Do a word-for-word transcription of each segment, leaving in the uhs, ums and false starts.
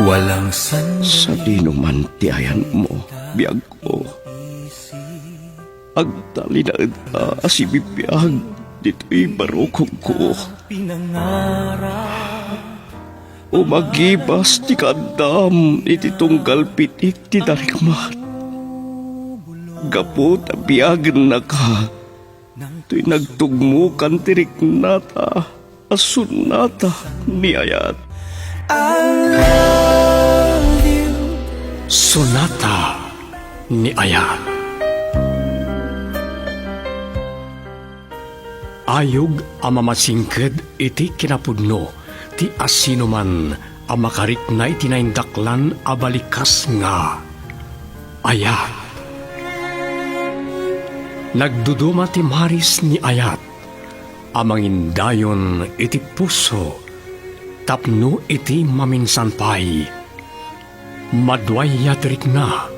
Walang sandaling. Sadino man ti ayanmo, biagko. Agtalinaedka a sibibiag ditoy barukongko. Pinangarap. Umagibas ti kaaddam iti tunggal pitik ti darikmat. Gapu ta biagennaka, toy nagtugmokan ti riknata a sonata ni ayat. I love you. Sonata ni ayat. Ayog a mamasingked iti kinapudno ti asinoman a makarikna iti naindaklan a balikas nga ayat. Nagduduma ti maris ni ayat a mangindayon iti puso tapno iti maminsan pay, maduayat rikna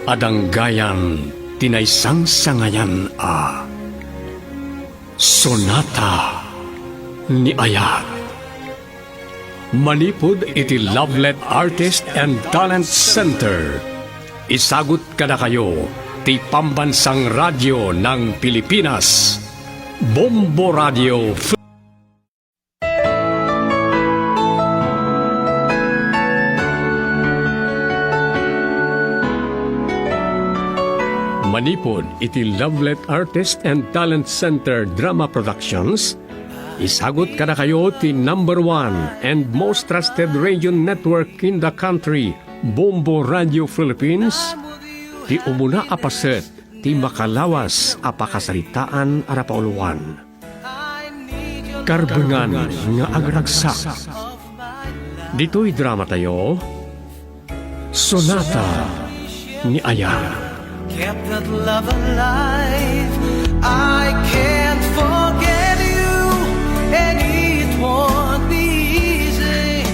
a danggayan ti naisangsangayan a Sonata ni Ayat. Manipud iti Lovelet Artist and Talent Center, isagut kadakayo ti Pambansang Radyo ng Pilipinas, Bombo Radio. Manipud iti Lovelet Artist and Talent Center Drama Productions, isagut kadakayo ti number one and most trusted radio network in the country, Bombo Radio Philippines, ti umuna a paset ti makalawas a pakasaritaan a napauluan. Karbengan nga agragsak. Ditoy dramatayo, Sonata ni Ayat. Kept that love alive. I can't forget you, and it won't be easy.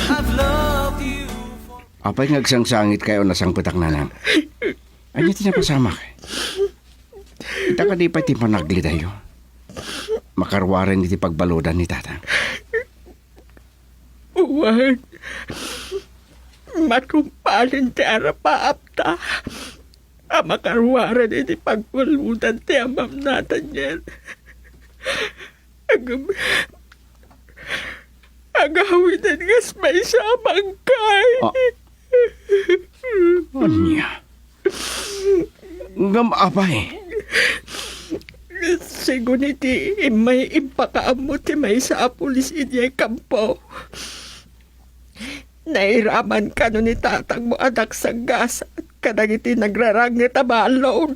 I've loved you for Apay nga agsangsangitka, nasangpetak, nanang? Ania ti napasamak? Ita kadi pay ti panaglidayo? Makaruaren iti pagbaludan ni tatang. Wen, matungpalen ti arapaapta a makaruaren iti pagbaludan ti amam, Nathaniel. Agam-, agawiden kas maysa a bangkay. Ah. Ania? Ngem apay? Segun iti immay impakaammo ti maysa a pulis idiay kampo, nairaman kano ni tatangmo a nagsanggasat kadagiti nagraranget a balud.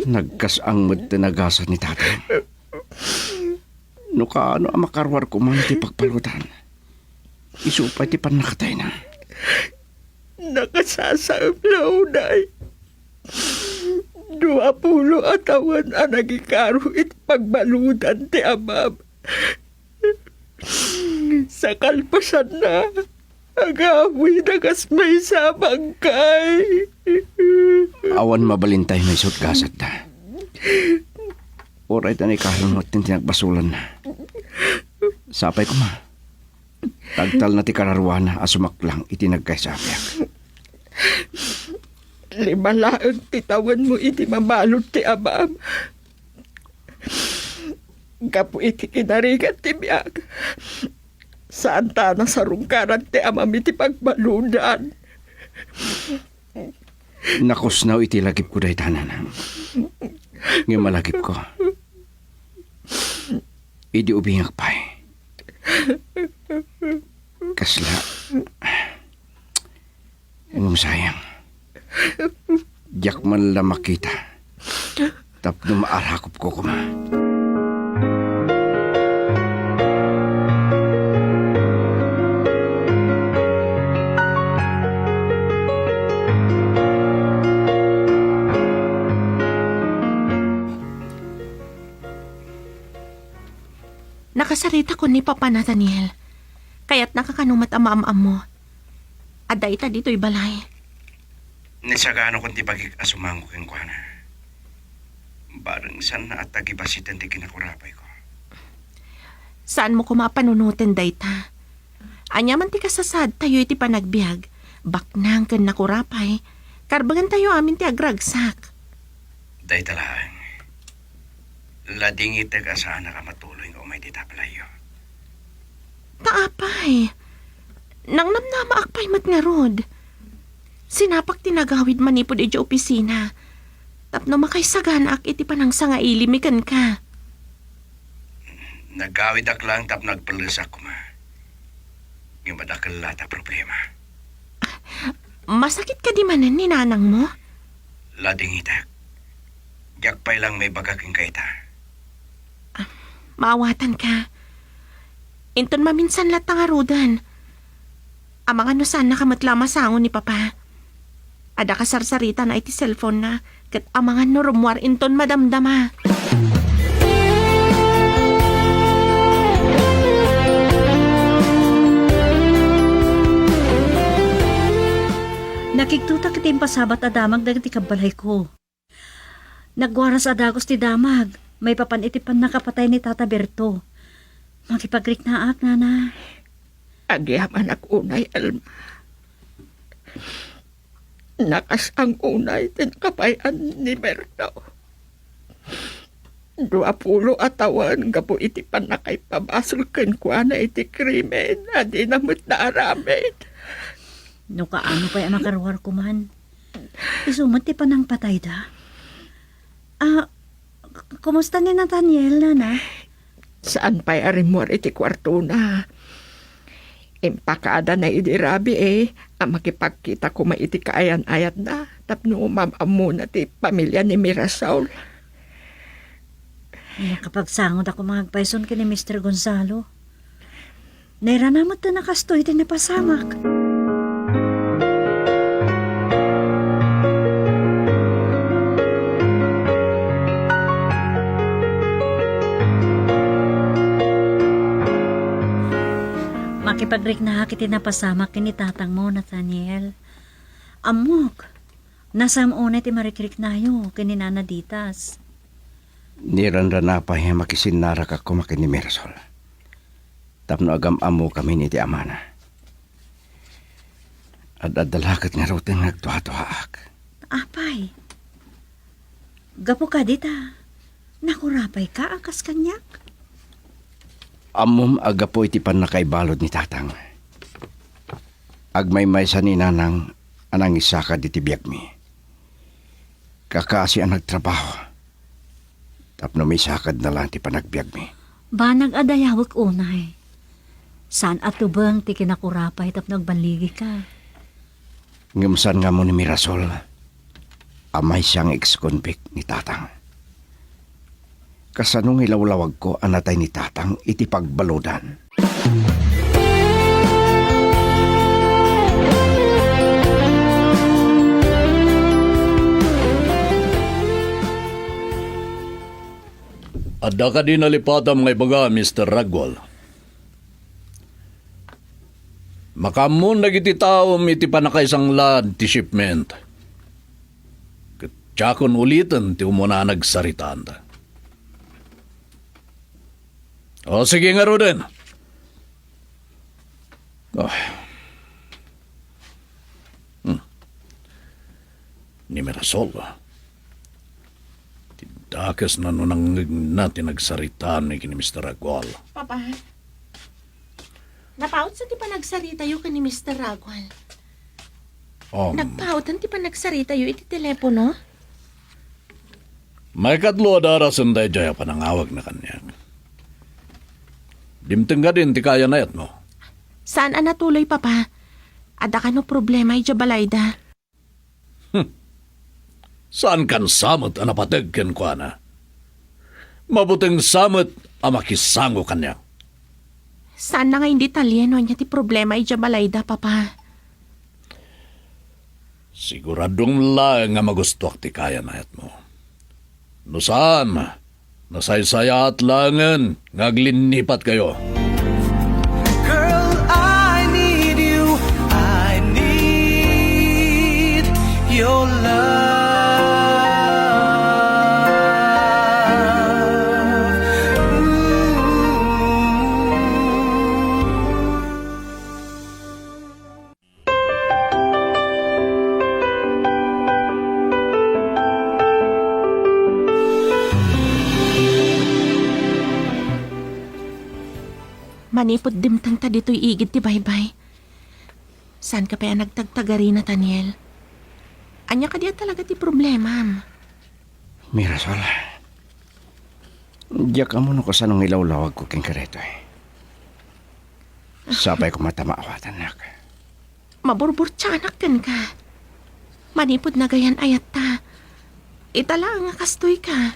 Nagkas-ang met ti nagasat ni tatang. No kaano a makaruarko man ti pagbaludan, isu pay ti pannakatayna. Nakasasaem la unay. Dua pulo a tawen a nagikaro iti pagbaludan ti amam. Sa kalpasanna, agawida kas maysa a bangkay. Awan mabalintay nga isut' gasatda. Uray ta naikaron met ti nagbasolanna. Sapay koma, tagtalna ti kararuana a sumaklang iti nagkaysa a biag. Lima laeng ti tawenmo idi mabalud ti amam. Gapu iti kinarigat ti biag, saanta a nasarungkaran ti amam iti pagbaludan. Nakusnaw iti lagipko dayta, nanang. Ngem a lagipko, idi ubingak pay, kasla. Ngem sayang, diak man la makita tapno maarakupko koma. Nakasaritakon ni Papa Nathaniel. Kayatnaka kano met a maam-ammo. Adda ita ditoy balay. Nasaganakon ti bagik a sumango kenkuana. Bareng saanna a tagibasiten ti kinakurapayko. Saanmo koma a panunoten dayta. Ania man ti kasasaadtayo iti panagbiag, baknang ken nakurapay, karbengentayo amin ti agragsak. Dayta laeng. Ladingitek a saanak a matuloy nga umay dita balayyo. Ta apay, nangnamnamaak pay met ngarud. Sinapak ti nagawid manipud idiay opisina tapno makaisaganaak iti panangsangailimi kenka. Nagawidak laeng tapno agpellesak koma. Ngem adda kella ta problema. Masakit kadi manen ni nanangmo? Ladingitek. Diak pay laeng maibaga kenka ita. Ah, maawatanka. Inton maminsan latta ngaruden. Amangan no saannaka met la a masango ni Papa. Adda kasarsaritana iti cellphone-na, ket amangan no rummuar inton madamdama. Nakigtotak iti impasabat a damag dagiti kabbalayko. Nagwaras a dagus ti damag, maipapan iti pannakapatay ni Tata Berto. Makipagriknaak, Nana. Agyamanak unay, Alma. Nakasang unay ti nakapay-an ni Berto. Dua pulo a tawen gapu iti pannakaipabasol kenkuana iti krimen a dina met naaramid. No kaano pay a makaruarko man, isu met ti panangpatayda. Ah, k-, kumusta ni Nathaniel, Nana? Saan pay a rimmuar iti kuartona. Impakadana idi rabii a makipagkita koma iti kaayan-ayatna tapno maam-ammona ti pamilia ni Mirasol. Nakapagsangoda koma nga agpayson ken ni Mister Gonzalo. Nairana met a kastoy ti napasamak. Makipagriknaak iti napasamak ken ni tatangmo, Nathaniel. Ammok, nasam unay ti marikriknayo ken ni Nana Ditas. Niranrana pay a makisinnarakak koma ken ni Mirasol tapno agam-ammokami iti amana. Ad-adda la ket ngaruden nga agduaduaak. Apay, gapu kadi ta nakurapayka a kas kaniak? Ammom a gapu iti pannakaibalud ni Tatang, agmaymaysa ni Nanang a nangisakad iti biagmi. Kakasi a nagtrabaho tapno maisakadna laeng ti panagbiagmi. Banag a dayawek unay. Saan a tubeng ti kinakurapay tapno agballigika. Ngem saan nga ammo ni Mirasol a maysa nga ex-convict ni Tatang. Kasano nga ilawlawagko a natay ni Tatang iti pagbaludan? Adda kadi nalipatam nga ibaga, Mister Ragwal? Makaammon dagiti taom iti pannakaisanglaad ti shipment. Ket diakon uliten ti umuna a nagsaritaanta. O, sige ngaruden. Ah. Hmm. Ni Mirasol, ti dakesna no nangngegna ti nagsaritaanmi ken ni Mister Agual. Papa, napautsa ti panagsaritayo ken ni Mister Agual. Um, Nagpauten ti panagsaritayo iti telepono? Maikatlo a darasen daydiay a panangawagna kaniak. Dimteng kadin ti kaayan-ayatmo? Saan a natuloy, Papa. Adda kano problema idiay balayda? Hmm. Saankan sa met a napateg kenkuana. Mabuteng sa met a makisango kaniak. Saanna nga indetalye no ania ti problema idiay balayda, Papa. Siguradom laeng a magustuak ti kaayan-ayatmo. No saan, nasaysayaat laengen nga aglinnipatkayo. Girl, I need you. I need your love. Ooh. Manipud dimtengta ditoy igid ti baybay, saanka pay a nagtagtagari, Nathaniel? Ania kadi a talaga ti problemam? Mirasol, diak ammo no kasano nga ilawlawagko kenka daytoy. Sapay koma ta maawatannak. Maburburtianak kenka. Manipud nagayan-ayatta, ita laeng a kastoyka.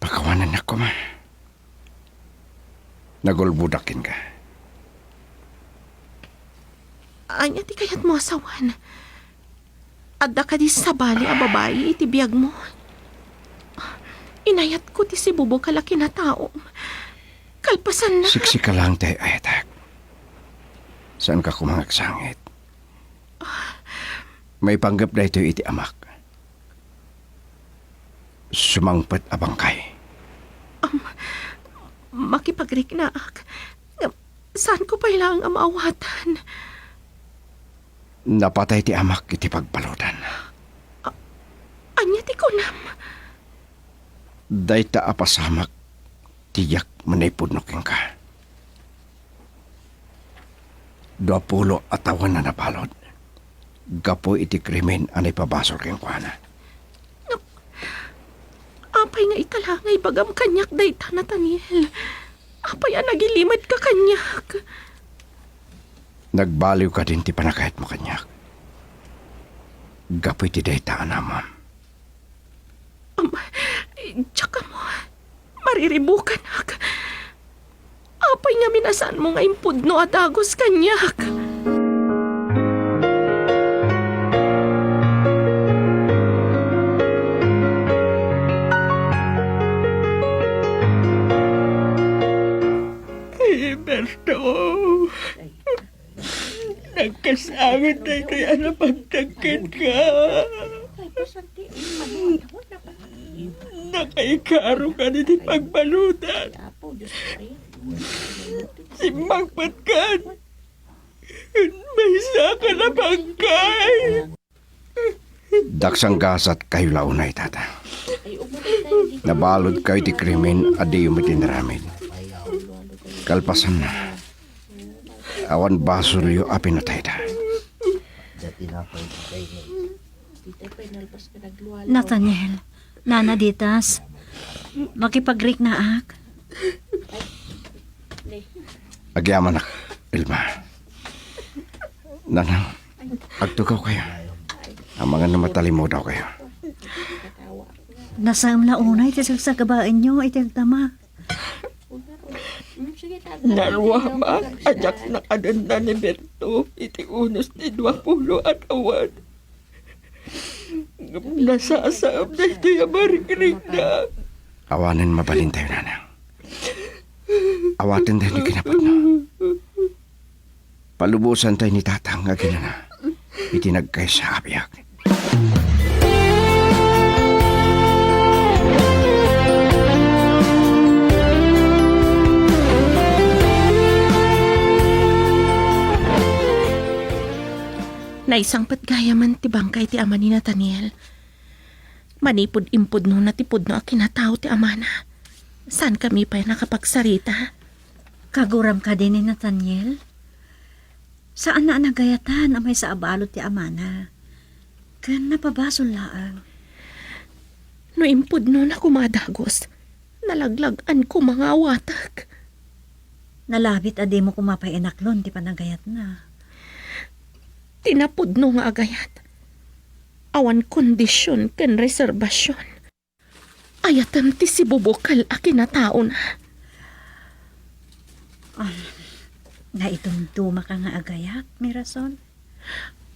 Pakawanennak koma. Nagulbodak kenka. Ania ti kayatmo a sawen? Adda kadi sabali a babai iti biagmo? Inayatko ti sibubukal a kinataom. Kalpasanna. Siksika laeng ti ay-ayatek. Saanka koma nga agsangit. Maipanggep daytoy iti amak. Sumangpet a bangkay. Am, makipagriknaak. Ngem, saanko pay laeng a maawatan? Napatay ti amak iti pagbaludan. A-, ania ti kunam? Dayta a pasamak ti diak manaipudno kenka. Duapulo a tawen a nabalud gapu iti krimen a naipabasol kenkuana. Ngem, apay nga ita la nga ibagam kaniak dayta, Nathaniel? Apay a nagilimedka kaniak? Nagbaliw kadin ti panagayatmo kaniak gapu iti dayta a naammoam. Am, diak ammo. Mariribukanak. Apay ngamin a saanmo nga impudno a dagus kaniak? Ay, Berto. Nagkasangit daytoy a napagtagkit ka. Nakaikaro ka iti pagbaludan. Simmangpet ka. Maysa ka na bangkay. Daksanggasatkayo la unay, Tata. Nabaludkayo iti krimen a diyo met inaramid. Kalpasanna, awan basolyo a pinatayda. Nathaniel, Nana Ditas, makipagriknaak. Agyamanak, Elma. Nanang, agtugawkayo. Amangan no matalimudaw kayo. Nasaem la unay ti sagsagabaenyo iti agdama. Naruamak a diak nakadenna ni Berto iti unos ti duapulo a tawen. Ngem nasasaem daytoy a marikrikna. Awanen mabalintayo, nanang. Awaten daytoy kinapudno. Palubosantayo ni Tatang nga aginana iti nagkaysa a biag. Naisangpet gayamen ti bangkay ti ama ni Nathaniel. Manipud impudnona ti pudno a kinatao ti amana, saankami pay nakapagsarita. Kaguram kadi ni Nathaniel? Saanna a nagayatan a maysa a balud ti amana. Ken napabasol laeng. No impudnona koma a dagus, nalaglag-an koma nga awatek. Nalabit a dimo koma pay inaklon ti panagayatna. Ti napudno nga agayat, awan kondision ken reserbasion. Ayaten ti sibubukal a kinataona. Ah, naitumtumaka nga agayat, Mirasol?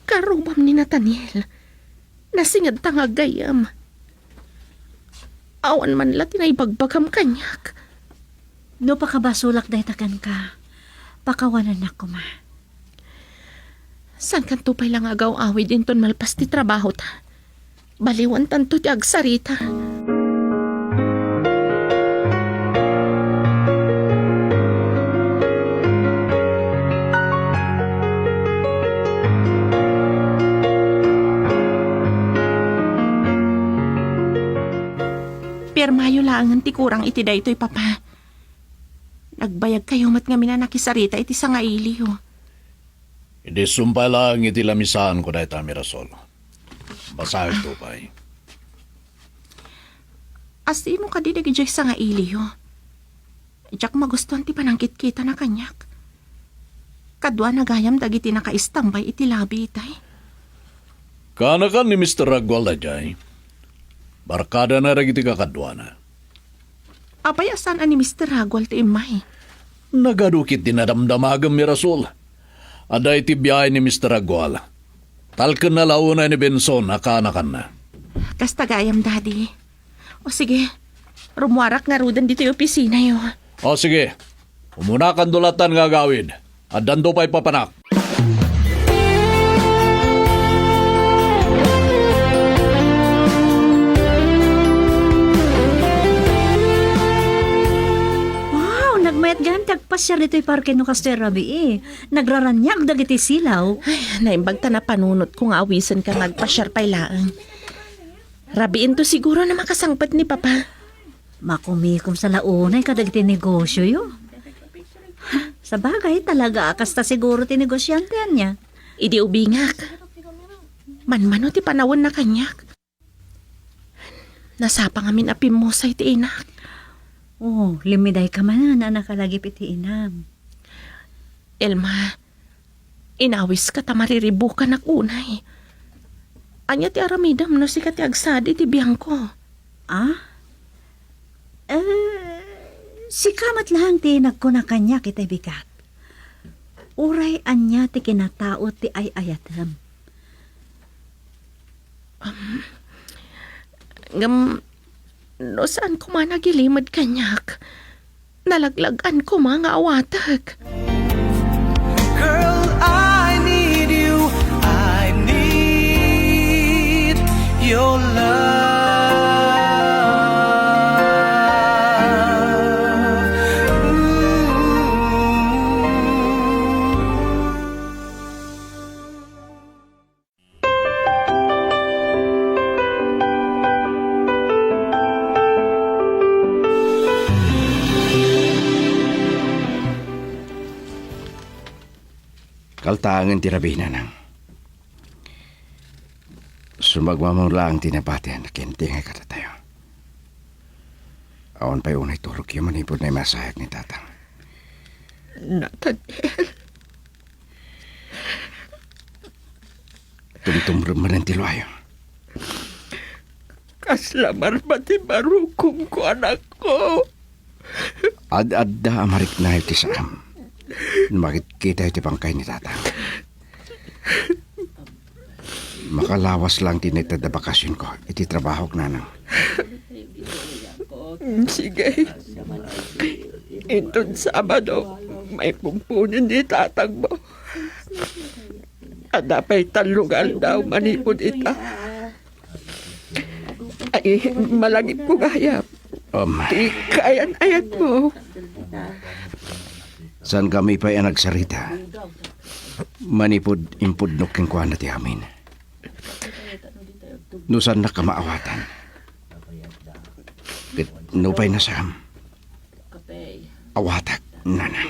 Karumam ni Nathaniel. Nasingedta nga gayyem. Awan man la ti naibagbagam kaniak. No pakabasolak dayta kenka, pakawanennak koma. Saankanto pay la nga agaw-awid inton malpas ti trabahota? Baliwantanto ti agsarita. Pirmayo laengen ti kurang iti daytoy, Papa. Nagbayagkayo met ngamin a nakisarita iti sangailiyo. Idi sumpay laeng iti lamisaanko dayta, Mirasol. Basaekto pay. Asino kadi dagidiay sangailiyo? Diak magustuan ti panangkitkitana kaniak. Kaduana gayam dagiti nakaistambay iti labi itay. Kaanakan ni Mister Ragual daydiay. Barkadana dagiti kakaduana. Apay a saan a ni Mister Ragual ti immay? Nagadu ket ti nadamdamagem, Mirasol. Adda iti biahe ni Mister Ragual. Talkenna la unay ni Benson a kaanakanna. Kasta gayam, Daddy. O sige, rummuarak ngaruden ditoy opisinayo. O sige, umunakanto lattan nga agawid. Addanto pay papanak. Wow, nagmayat gayam ti agpasiar ditoy parke no kastoy a rabii. Nagraraniag dagiti silaw. Ay, naimbag ta napanunotko nga awisenka nga agpasiar pay laeng. Rabiinto siguro no makasangpet ni Papa. Makumikom sa la unay kadagiti negosioyo. Sabagay, talaga a kasta siguro ti negosiante ania. Idi ubingak, manmano ti panawenna kaniak. Nasapa ngamin a pimmusay ti inak. Oh, limmidayka manen a nakalagip iti inam. Elma, inawiska ta mariribukanak unay. Ania ti aramidem no sika ti agsadi iti biangko? Ah? Eh, sika met laeng ti nagkuna kaniak iti bigat. Uray ania ti kinatao ti ay-ayatem. Um, ngem, no saan koma nagilimed kaniak, nalaglag-an koma nga awatek. Girl, I need you. I need your love. Ooh. Kaltaangen ti rabii, nanang. Sumagmamano laeng ti nabatian a kintingay kadatayo. Awan pay unay turogyo manipud naimasayak ni Tatang. Nathaniel. Tumtumrem manen ti luayo. Kasla marba ti barukongko, anakko. Ad-adda a mariknayo ti saem no makitkitayo ti pangkay ni Tatang. Makalawas laeng ti naited a bakasionko iti trabahok, nanang. Mm, sige. Inton Sabado, maipumpunen ni tatangmo. Adda pay tallo nga aldaw manipud ita. Ay, malagipko gayam. Um, ti kaayan-ayatmo. Saan kami pay a nagsarita? Manipud impudnok kenkuana ti amin. No saannak a maawatan. Ket nupay nasaem, awatak, nana.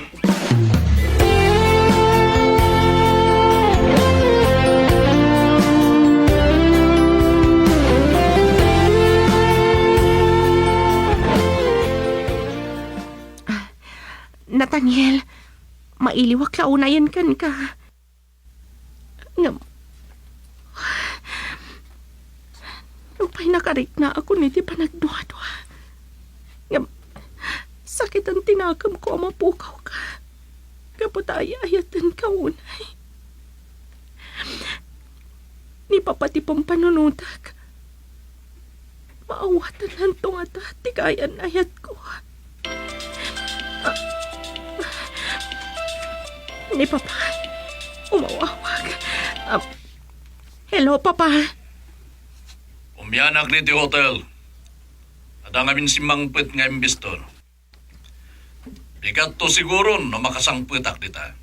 Ah, Nathaniel, mailiwak la unayen kenka. Ngem, nupay nakariknaakon iti panagduadua, ngem sakiten ti nakemko a mapukawka gapu ta ay-ayatenka unay. Ni Papa ti pampanunotek. Maawatennanto ngata ti kaayan-ayatko. Ah, ni Papa, umawawag. Ah, hello, Papa. Umianak ditoy hotel. Adda ngamin simmangpet nga investor. Bigatto siguro no makasangpetak dita.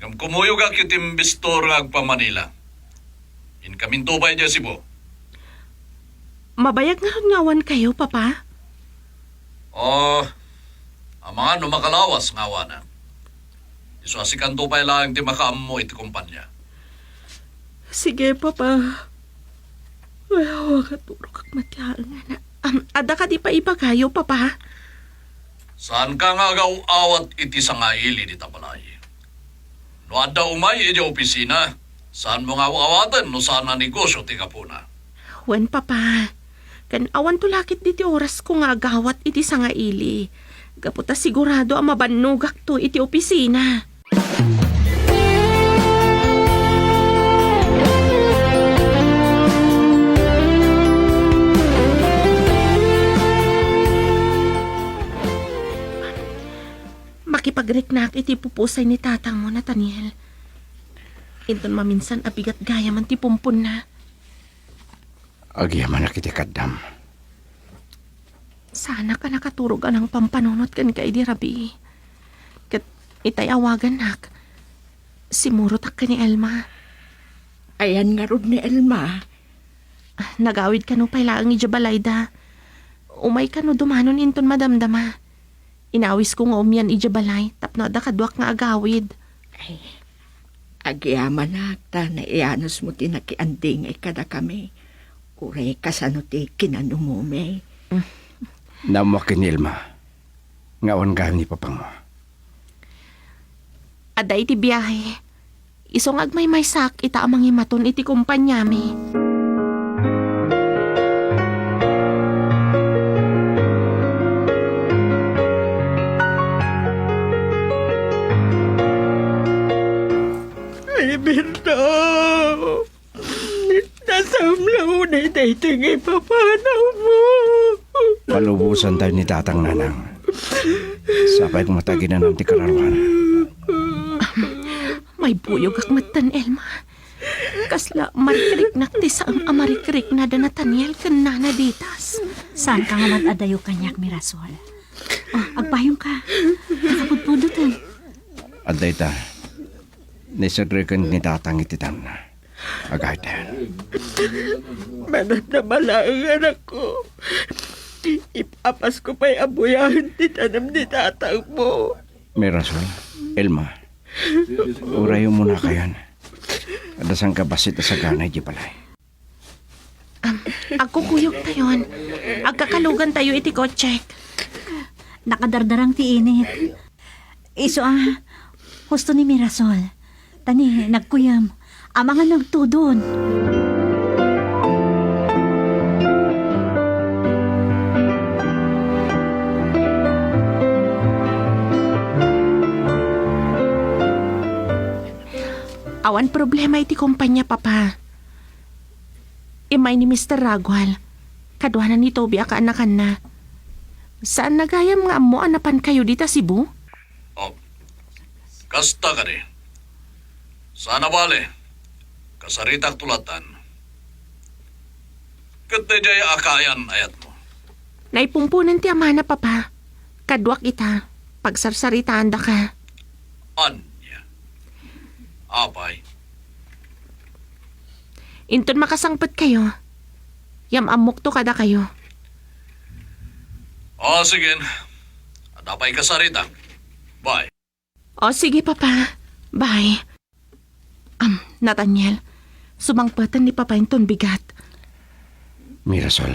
Ngem kumuyogak iti investor nga agpa-Manila. Inkaminto pay idiay Cebu. Mabayag ngarud nga awan kayo, Papa? Oh, Amangan no makalawas nga awanak. Isu a sikanto pay laeng ti makaammo iti kompania. Sige, Papa. Ay, awa nga turogak met laeng. Am, adda kadi pay ibagayo, Papa? Saanka nga agaw-awat iti sangaili dita balay. No adda umay idiay opisina, saanmo nga aw-awaten no saan a negosyo ti gapuna. Wen, Papa. Ken awanto la ketdi ti orasko nga agawat iti sangaili. Gapu ta sigurado a mabannogakto iti opisina. Makipagriknak iti pupusay ni tatangmo, Nathaniel. Inton maminsan a bigat gayamen ti pumponna. Agyamanak iti kaddam. Saanak a nakaturog a nangpampanunot kenka idi rabii. Ket itay awagannak, simurotak ken ni Elma. Ayan ngarud ni Elma? Nagawid kano pay laeng idiay balayda. Umay kano dumanon inton madamdama. Inawisko nga umian idiay balay tapno adda kaduak nga agawid. Ay, agyamanak ta naianusmo ti nakiandingay kadakami. Uray kasano ti kinanumumi. Naammoak ken ni Elma nga awan gayam ni papangmo. Adda iti biahe. Isu nga agmaymaysaak ita a mangimaton iti kompaniami. Ay, Berto! Nasaom la unay daytoy nga ipapanawmo. Palubosantayo ni Tatang, Nanang. Sapay koma ta aginanam ti kararuan. Maibuyogak metten, Elma. Kasla marikriknak ti saan a marikrikna da Nathaniel ken Nana Ditas. Saanka nga mad-adayo kaniak, Mirasol. Oh, agpayongka. Nakapudpudoten. Adda ita. Naisagriken ni Tatang iti tanna. Agayden. Manamnama laeng, anakko. Ipapasko pay a buyaen ti tanem ni tatangmo. Mirasol, Elma, urayemmo nakayon. Adda sangkabassit a sagana idiay balay. Am, agkukuyogtayon. Agkakalugantayo iti kotsek. Nakadardarang ti init. Isu a, husto ni Mirasol. Tani, nagkuyam. Amangan nagtudon. Awan problema iti kompania, Papa. Immay ni Mister Ragual, kaduana ni Toby a kaanakanna. Saanna gayam nga ammo a napankayo dita Cebu? Oh, kasta kadi. Saan a bale, kasaritakto latan. Ket daydiay a kaayan-ayatmo. Naipumponen ti amana, Papa. Kaduak ita, pagsarsaritaandaka. Ania? Apay? Inton makasangpetkayo, yam-ammokto kadakayo. O, sige. Adda pay kasaritak. Bye. O, sige, Papa. Bye. Am, Nathaniel, sumangpeten ni Papa inton bigat. Mirasol,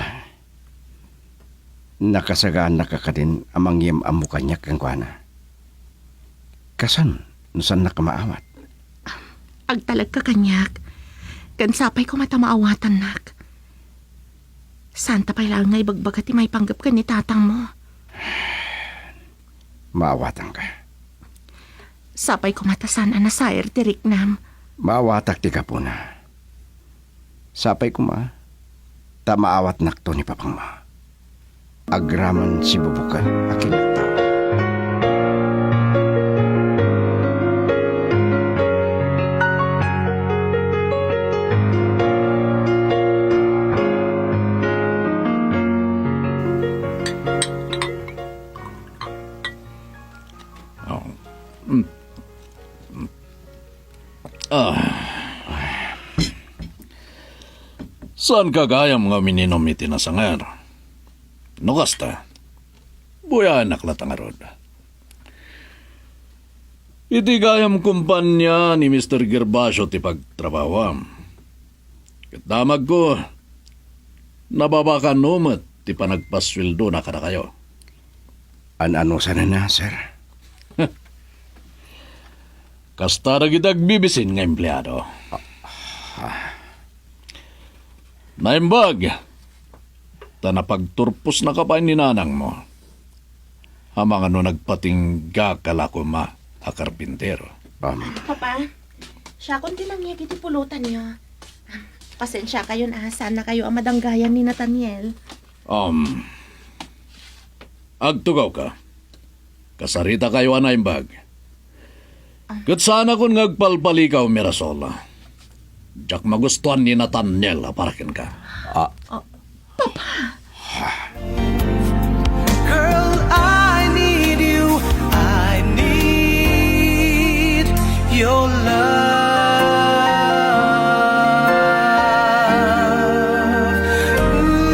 nakasagaannaka kadin a mangyam-ammo kaniak kenkuana? Kasano no saannaka maawat? Agtalekka kaniak, ken sapay koma ta maawatannak. Saanta pay laeng nga ibagbaga ti maipanggep ken ni tatangmo. Maawatanka. Sapay koma ta saan a nasair ti riknam. Maawatak ti gapuna. Sapay koma ta maawatnakto ni papangmo. Agraman sibubukel a kinaktao. Oh. Mm. Mm. Ah. Saanka gayam nga umininom iti nasanger? No kasta, buyaennak latta ngarud. Iti gayam kompania ni Mister Gervasio ti pagtrabahoam. Ket damagko, nababa kano met ti panagpasueldona kadakayo. An-ano sanana, sir? Kasta dagiti agbibisin nga empleado. Naimbag, ta napagturposnaka pay ni nanangmo. Amangan no nagpatinggaka la koma a karpintero. Um, Papa, siakon ti nangyeg iti pulotanyo. Pasensiakayon a saannakayo a madanggayan ni Nathaniel. Um, agtugawka. Kasaritakayo a naimbag. Ket saanakon nga agpalpalikaw, Mirasol. Diak magustuan ni Nathaniel a para kenka. Ah. Oh, Papa! Girl, I need you. I need your love. Ooh.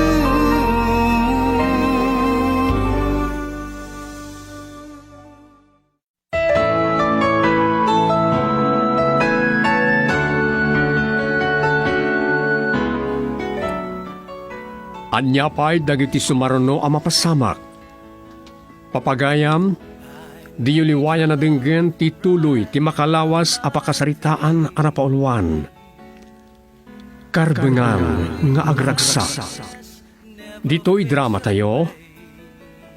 Ania pay dagiti sumaruno a mapasamak? Papagayam, diyo liwayan a denggen ti tuloy ti makalawas a pakasaritaan a napauluan. Karbengan nga agragsak. Ditoy dramatayo,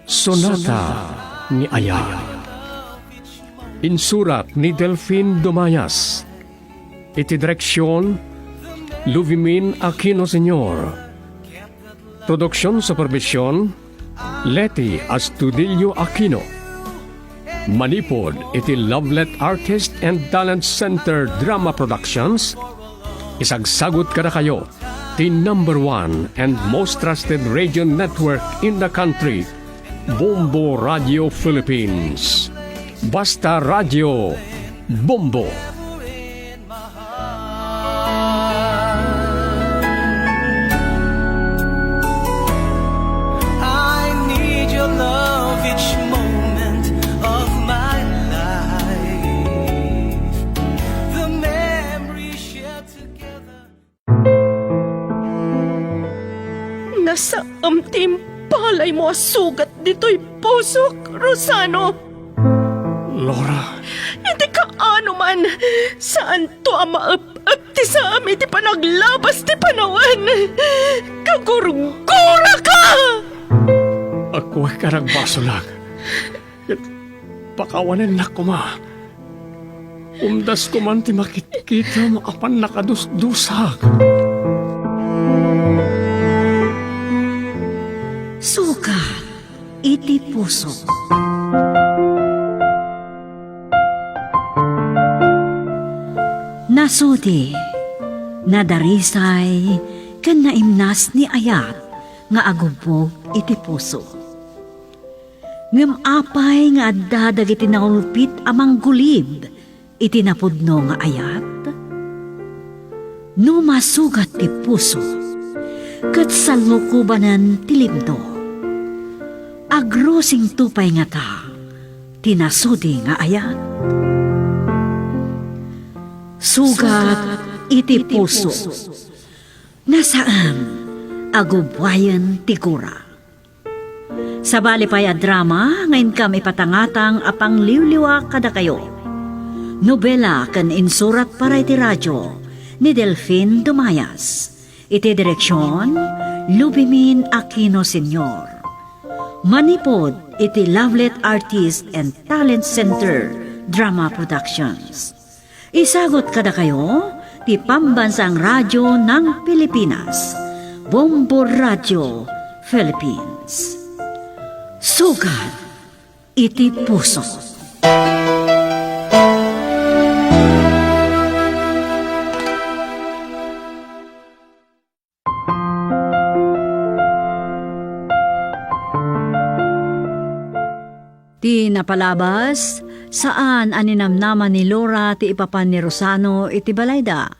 Sonata ni Ayat. Insurat ni Delfin Dumayas. Iti direksyon, Luvimin Aquino Senior. Production supervision, Leti Astudillo Aquino. Manipud iti Lovelet Artist and Talent Center Drama Productions, isagsagut kadakayo ti number one and most trusted radio network in the country, Bombo Radio Philippines. Basta Radio, Bombo. I need your love each moment of my life. The memories shared together. Nasaem ti impalaymo a sugat ditoy pusok, Rosano. Laura. Iti kaano man, saanto a maep-ep ti saem iti panaglabas ti panawen. Kagurguraka! Agkuek a nagbasolak. Ket pakawanennak koma. Umdas koman ti makitkitem a pannakadusdusak. Sugat iti puso. Nasudi, nadarisay, ken naimnas ni Ayat nga agubbog iti puso. Ngem apay nga adda dagiti naulpit a manggulib iti napudno nga ayat? No masugat ti puso ket sallukobanen ti libno, agrusingto pay ngata ti nasudi nga ayat? Sugat iti puso. Nasaem a gubbuayen ti gura. Sabali pay a drama nga inkam ipatangatang a pangliwliwa kadakayo. Nobela ken insurat para iti radio ni Delfin Dumayas. Iti direksyon, Lubimin Aquino Senior. Manipud iti Lovelet Artist and Talent Center Drama Productions. Isagut kadakayo ti Pambansang Radyo ng Pilipinas, Bombo Radio Philippines. Sugat iti puso. Ti napalabas, saan a ninamnama ni Laura ti ipapan ni Rosano iti balayda.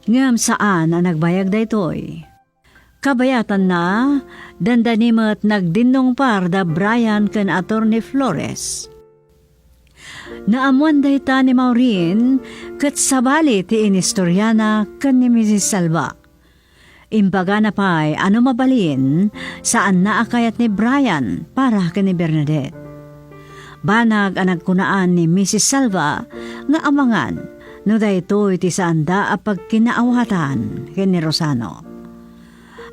Ngem saan a nagbayag daytoy. Kabayatanna, dandani met nagdinnongpar da Brian ken Attorney Flores. Naammoan dayta ni Maureen ket sabali ti inistoriana ken ni Misis Salva. Imbagana pay a no mabalin, saanna a kayat ni Brian para ken ni Bernadette. Banag a nagkunaan ni Misis Salva nga amangan no daytoy ti saanda a pagkinaawatan ken ni Rosano.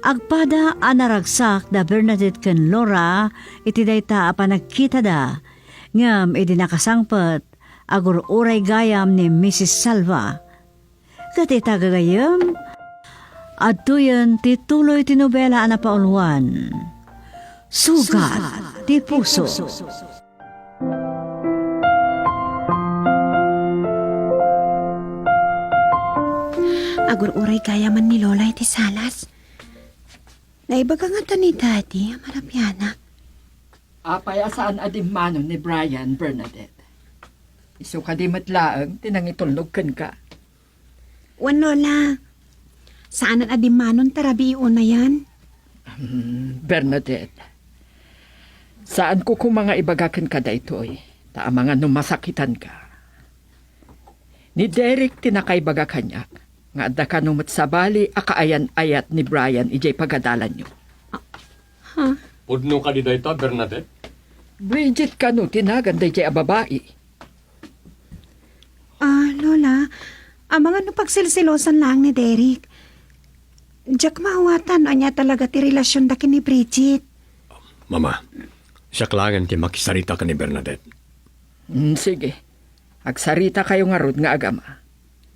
Agpada a naragsak da Bernadette ken Laura iti dayta a panagkitada, ngem idi nakasangpet, agur-uray gayam ni Misis Salva. Ket ita gagayyem, adtoyen ti tuloy ti nobela a napauluan, Sugat ti Puso. Agur-uray gayaman ni Lola iti salas. Naibaga ngata ni Daddy a marabianak. Apay a saan a dimmanon ni Brian, Bernadette? Isu kadi met laeng ti nangitulnog kenka? Wen, Lola. Saanen a dimmanon ta rabii unayen. Hmm, Bernadette, saanko koma nga ibaga kenka daytoy, ta amangan no masakitanka. Ni Derek ti nakaibaga kaniak nga adda kano met sabali a kaayan-ayat ni Brian idiay pagadalanyo. Ha? Pudno kadi dayta, Bernadette? Bridget kano ti nagan daydiay a babai? Ah, Lola, amangan no pagselselosan laeng ni Derek. Diak maawatan no ania talaga ti relasionda ken ni Bridget. Mama, siak laengen ti makisarita ken ni Bernadette. Mm, sige. Agsaritakayo ngarud nga agama.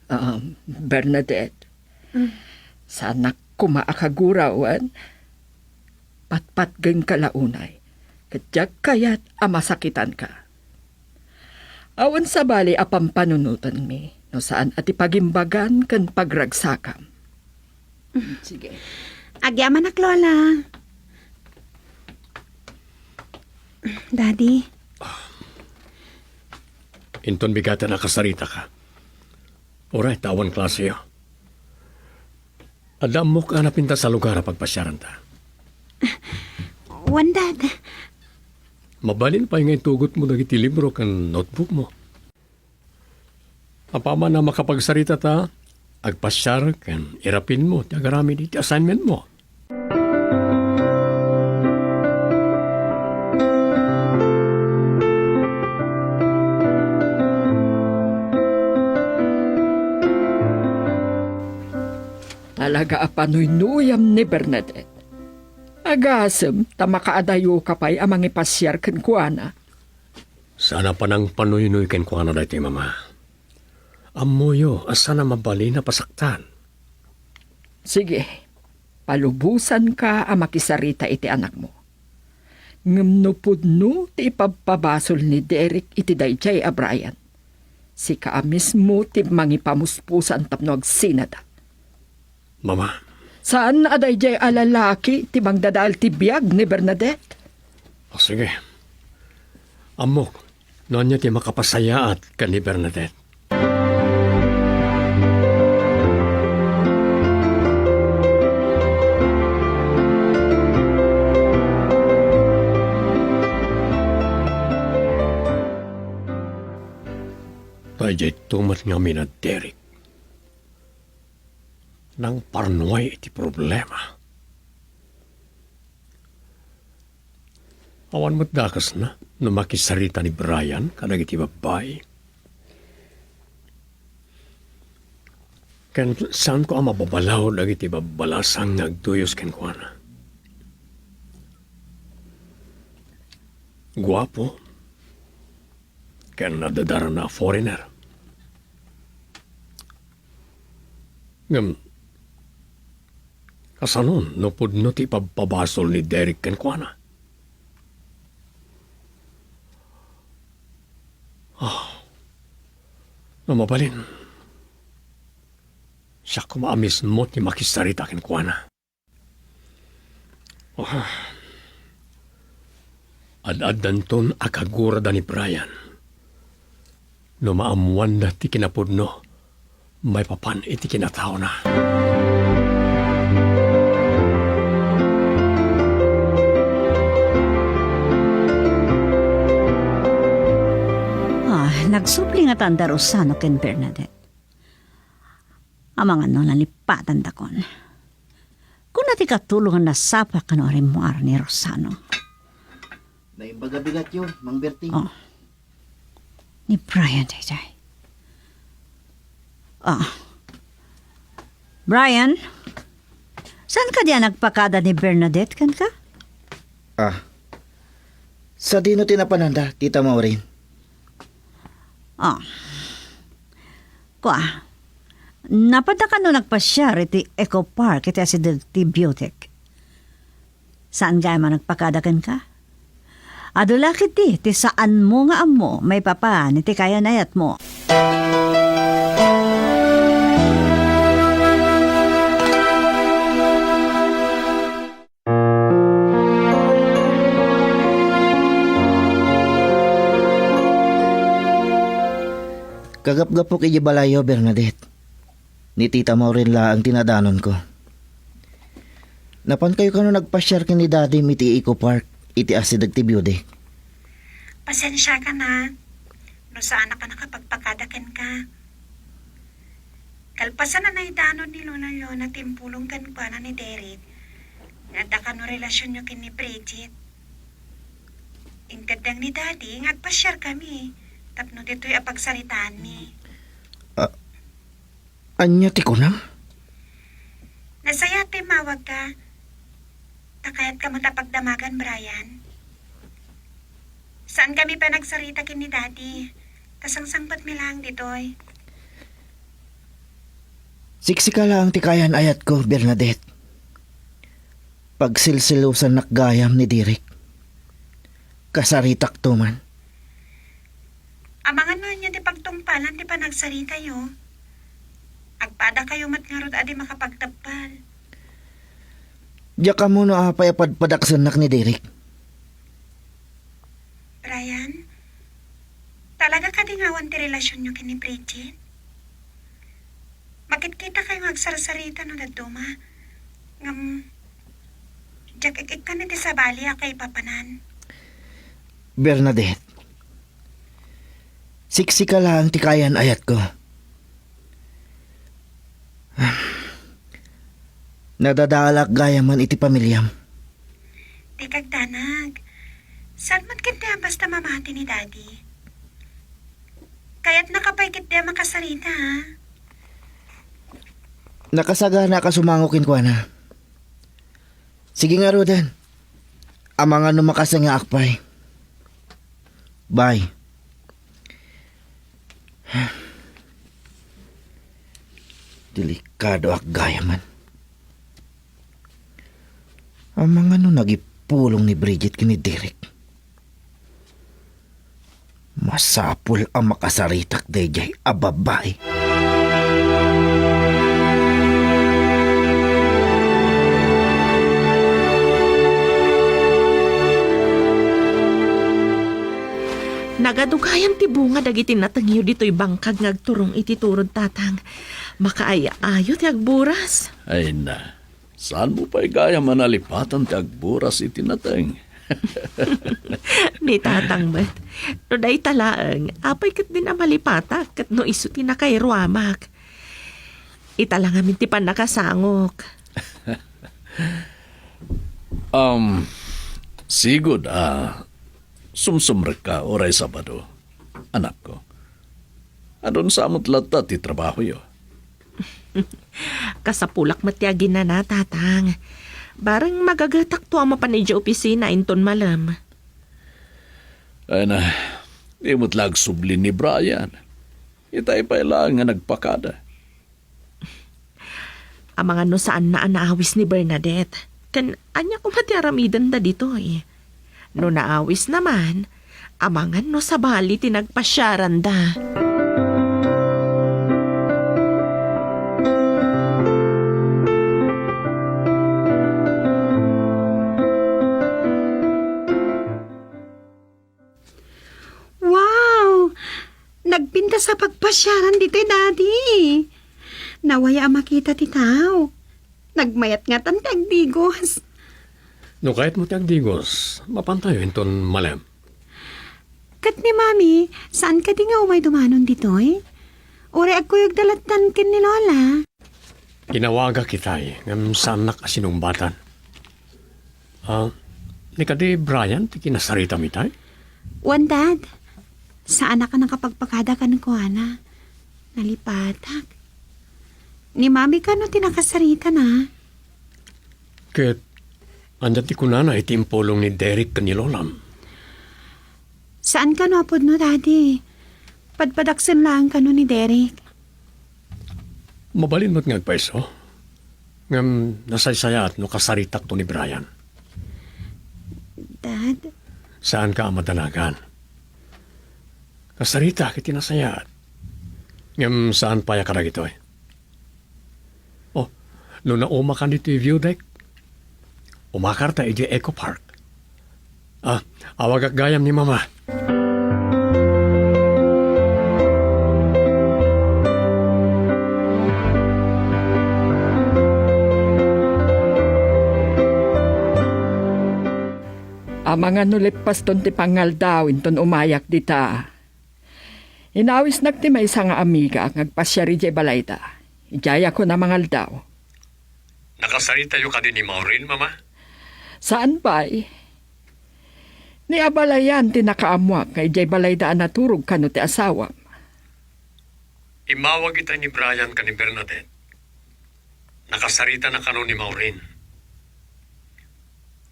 Um, Bernadette, mm, saanak koma a kagura wen? Patpatgenka la unay, ket diak kayat a masakitanka. Awan sabali a pampanunotenmi no saan a ti pagimbagan ken pagragsakam. Sige. Agyamanak, Lola. Daddy. Inton bigaten a kasaritaka. Uray, ta awan klaseyo. Adda ammok a napintas a lugar a pagpasiaranta. Wen, Dad. Mabalin pay nga itugotmo dagiti libro ken notebookmo. Apaman a makapagsaritata, agpasiar ken irapinmo ti agaramid iti assignmentmo. Talaga a panuynuyam ni Bernadette. Agasem ta makaadayoka pay a mangipasiar kenkuana. Saan a panangpanuynoy kenkuana daytoy, Mama. Ammoyo a saan a mabalin a pasaktan. Sige, palubosanka a makisarita iti anakmo. Ngem no pudno ti ipabpabasol ni Derek iti daydiay a Brian, sika a mismo ti mangipamuspusan tapno agsinada. Mama. Saan a daydiay a lalaki ti mangdadael ti biag ni Bernadette? O, sige. Ammok no ania ti makapasayaat ken ni Bernadette. Daydiay to met ngamin a Derek. Nangparnuay iti problema. Awan met dakesna no makisarita ni Brian kadagiti babbai. Ken saanko a mababalaw dagiti babbalasang nga agduyos kenkuana. Guapo ken nadadarna a foreigner. Ngem, kasanon no pudno ti ipabpabasol ni Derek kenkuana? Ah, no mabalin, siak koma a mismo ti makisarita kenkuana. Ah. Ad-addanton a kagurada ni Brian. No maammoanda ti kinapudno maipapan iti kinataona. Ah, Nagsubli ngata da Rosano ken Bernadette. Amangan no nalipatandakon. Kuna ti katulong a nasapa kano a rimmuar ni Rosano. Naimbag a bigatyo, Mang Berting. Oh. Ni Brian daydiay. Ah. Brian, saan kadi a nagpakada ni Bernadette kenka? Ah. Sadino ti napananda, Tita Maureen? Ah. Kua, napadda kano nagpasiar iti Eco Park iti asideg ti Butik? Saan gayam a nagpakada kenka? Adu la ketdi ti saanmo nga ammo maipapan iti kayan-ayatmo. Kagapgapok idiay balayyo, Bernadette. Ni Tita Maureen laeng ti nadanonko. Napankayo kano nagpasiar ken ni Dadim iti Eco Park iti asideg ti Butik? Pasensiaka, nak, no saanak a nakapagpakada kenka. Kalpasan a naidanon ni Lola Leona ti impulong kenkuana ni Derek, nga adda kano relasionyo ken ni Bridget. Inkeddeng ni Daddy nga agpasiarkami tapno ditoy a pagsaritaanmi. Ah, ania ti kunam? Nasayaat ta immawagka. Ta kayatka met a pagdamagan, Brian. Saankami pay a nagsarita ken ni Daddy, ta sangsangpetmi laeng ditoy. Siksika laeng ti kayan-ayatko, Bernadette. Pagsilsilusannak gayam ni Derek. Kasaritakto man. Amangan no ania ti pagtungpalan ti panagsaritayo. Agpadakayo met ngarud a di makapagteppel. Diak ammo no apay a padpadaksennak ni Derek. Brian, talaga kadi nga awan ti relasionyo ken ni Bridget? Makitkitakayo nga agsarsarita no dadduma. Ngem, diak ik-ikkan iti sabali a kaipapanan. Bernadette, siksika laeng ti kayan-ayatko. Nadadaalak gayamen iti pamiliam. Dika agdanag. Saan met ketdi a basta mamati ni Daddy? Kayatnaka pay ketdi a makasarita, ha? Nakasaganaak a sumango kenkuana. Sige ngaruden. Amangan no makasengaak pay. Bye. Delikadoak gayamen. Amangan no nagipulong ni Bridget ken ni Derek. Masapul a makasaritak daydiay a babai. Nagadu gayam ti bunga dagiti natengyo ditoy bangkag nga agturong iti turod, Tatang. Makaay-ayo ti agburas. Ay na, saanmo pay gayam a nalipatan ti agburas iti nateng? Ni Tatang met, no dayta laeng, apay ketdin a malipatak ket no isu ti nakairuamak. Ita la ngamin ti pannakasangok. Um, sigud a sumsumrekka uray Sabado, anakko. Adun sa met latta ti trabahoyo. Kasapulak met ti aginana, Tatang. Bareng magagetakto a mapan idiay opisina inton malem. Ay na, di met la agsubli ni Brian. Itay pay laeng nga nagpakada. Amangan no saanna a naawis ni Bernadette. Ken ania koma ti aramidenda ditoy? No naawis naman, amangan no sabali ti nagpasiaranda. Wow! Nagpintas a pagpasiaran ditoy, Daddy. Nawaya a makita ti tao. Nagmayat ngatan ti agdigos. No kayatmo ti agdigos, mapantayo inton malem. Ket ni Mami, saan kadi nga umay dumanon ditoy? Uray agkuyogda lattan ken ni Lola. Inawagak itay, ngem saannak a sinungbatan. Ah, ni kadi Brian ti kinasaritam itay? Wen, Dad. Saanak a nakapagpakada kenkuana. Nalipatak. Ni Mami kano ti nakasaritana? Ket ania ti kunana iti impulong ni Derek ken ni Lolam? Saan kano a pudno, Daddy? Padpadaksen laeng kano ni Derek. Mabalin met nga agpayso. Ngem nasaysayaat no kasaritakto ni Brian. Dad? Saanka a madanagan. Kasaritak iti nasayaat. Ngem saan pay a kadagitoy. Oh, no naumakan iti view deck, umakarta iti Eco Park. Ah, awagak gayam ni Mama. Amangan no leppaston ti pangaldaw inton umayak dita. Inawisnak ti maysa nga amiga nga agpasiar idiay balayda. Idiay a kuna mangaldaw. Nakasaritayo kadi ni Maureen, Mama? Saan pay? Ni abalayan ti nakaammoak nga idiay balayda a naturog kano ti asawam. Immawag itay ni Brian ken ni Bernadette. Nakasaritana kano ni Maureen.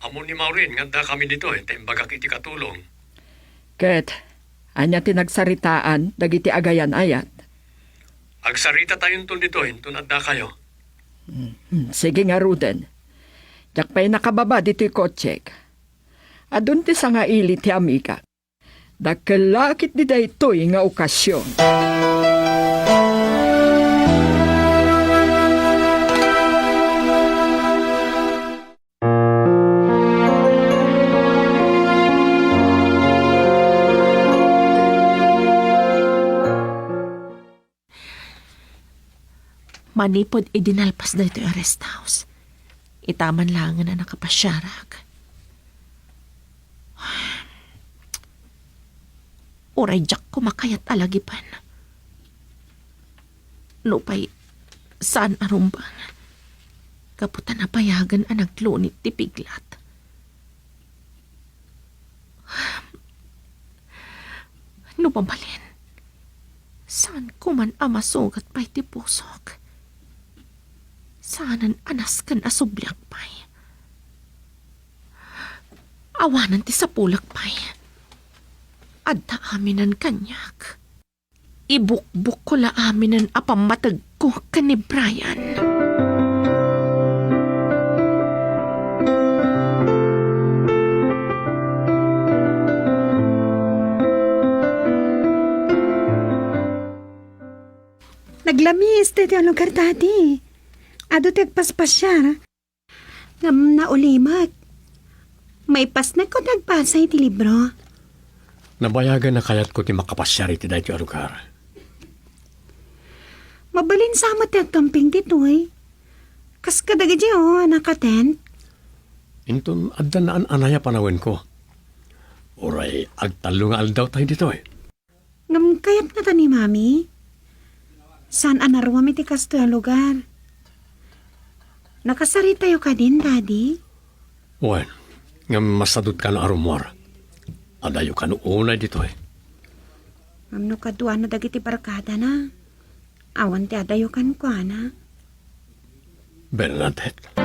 Ammo ni Maureen nga addakami ditoy ta imbagak iti katulong. Ket ania ti nagsaritaan dagiti agayan-ayat? Agsaritatayonton ditoy inton addakayo. Hmm, hmm, sige ngaruden. Diak pay nakababa ditoy kotsek. Adun ti sangaili ti amigak. Dakkel la ketdi daytoy nga okasion. Manipud idi nalpas daytoy a rest house, itaman laengen a nakapasiarak. Uray diak koma kayat a lagipen. Nupay saan a rumbeng, gapu ta nabayagen a naglunit ti piglat. No mabalin, saan ko man a masugat pay ti pusok. Saanen a nasken a subliak pay. Awanen ti sapulek pay. Adda aminen kaniak. Ibukbok ko la aminen a pammategko ken ni Brian. Naglamiis daytoy a lugar, Daddy. Adu ti agpaspasiar. Ngem naulimek. Maipasnek ko ti agbasa iti libro. Nabayagen a kayatko ti makapasiar iti daytoy a lugar. Mabalin sa met ti agkamping ditoy. Kas kadagiti, o, a nakatent. Inton adda naan-anay a panawenko. Uray agtallo nga aldaw tayo ditoy. Ngem kayatna ta ni Mami? Saan a naruam iti kastoy a lugar. Nakasaritayo kadin, Daddy? Wen, ngem masadut kano a rummuar. Adayo kano unay ditoy. Ngem no kaduana dagiti barkadana, awan ti adayo kenkuana. Bernadette.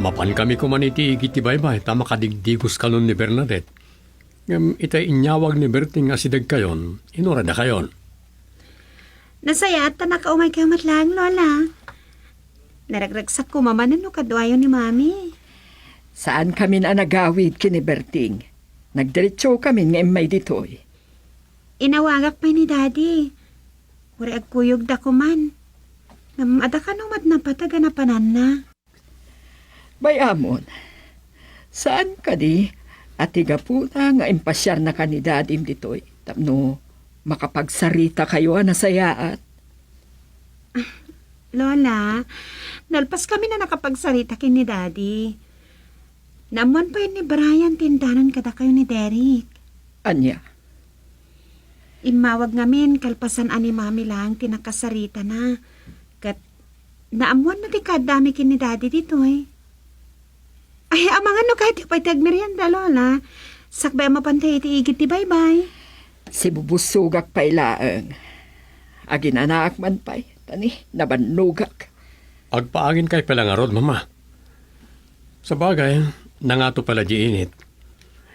Mapankami koman iti igid ti baybay ta makadigdigos kanon ni Bernadette. Ngem itay inyawag ni Berting nga asidegkayon, inuray dakayon. Nasayaat ta nakaumaykayo met laeng, Lola. Naragragsak koma manen no kaduayo ni Mami. Saankamin a nagawid ken ni Berting. Nagdiretsokamin nga immay ditoy. Inawagak pay ni Daddy. Uray agkuyogda koman. Ngem adda kano met napateg a napananna. Bay-amon, saan kadi a ti gapuna nga impasiarnaka ni Dadim ditoy tapno makapagsaritakayo a nasayaat? Lola, nalpas kami na nakapagsarita ken ni Daddy. Naammoan pay ni Brian ti indanan kadakayo ni Derek. Ania? Immawag ngamin kalpasan a ni Mami laeng ti nakasaritana. Ket naammoanna ti kaaddami ken ni Daddy ditoy. Ay, amangan no kayatyo pay ti agmerienda, Lola. Sakbay a mapantay iti igid ti baybay. Sibubussogak pay laeng. Aginanaak man pay, tani, nabannogak. Agpaangin kay pay la ngarud, Mama. Sabagay, nangato pay la di init.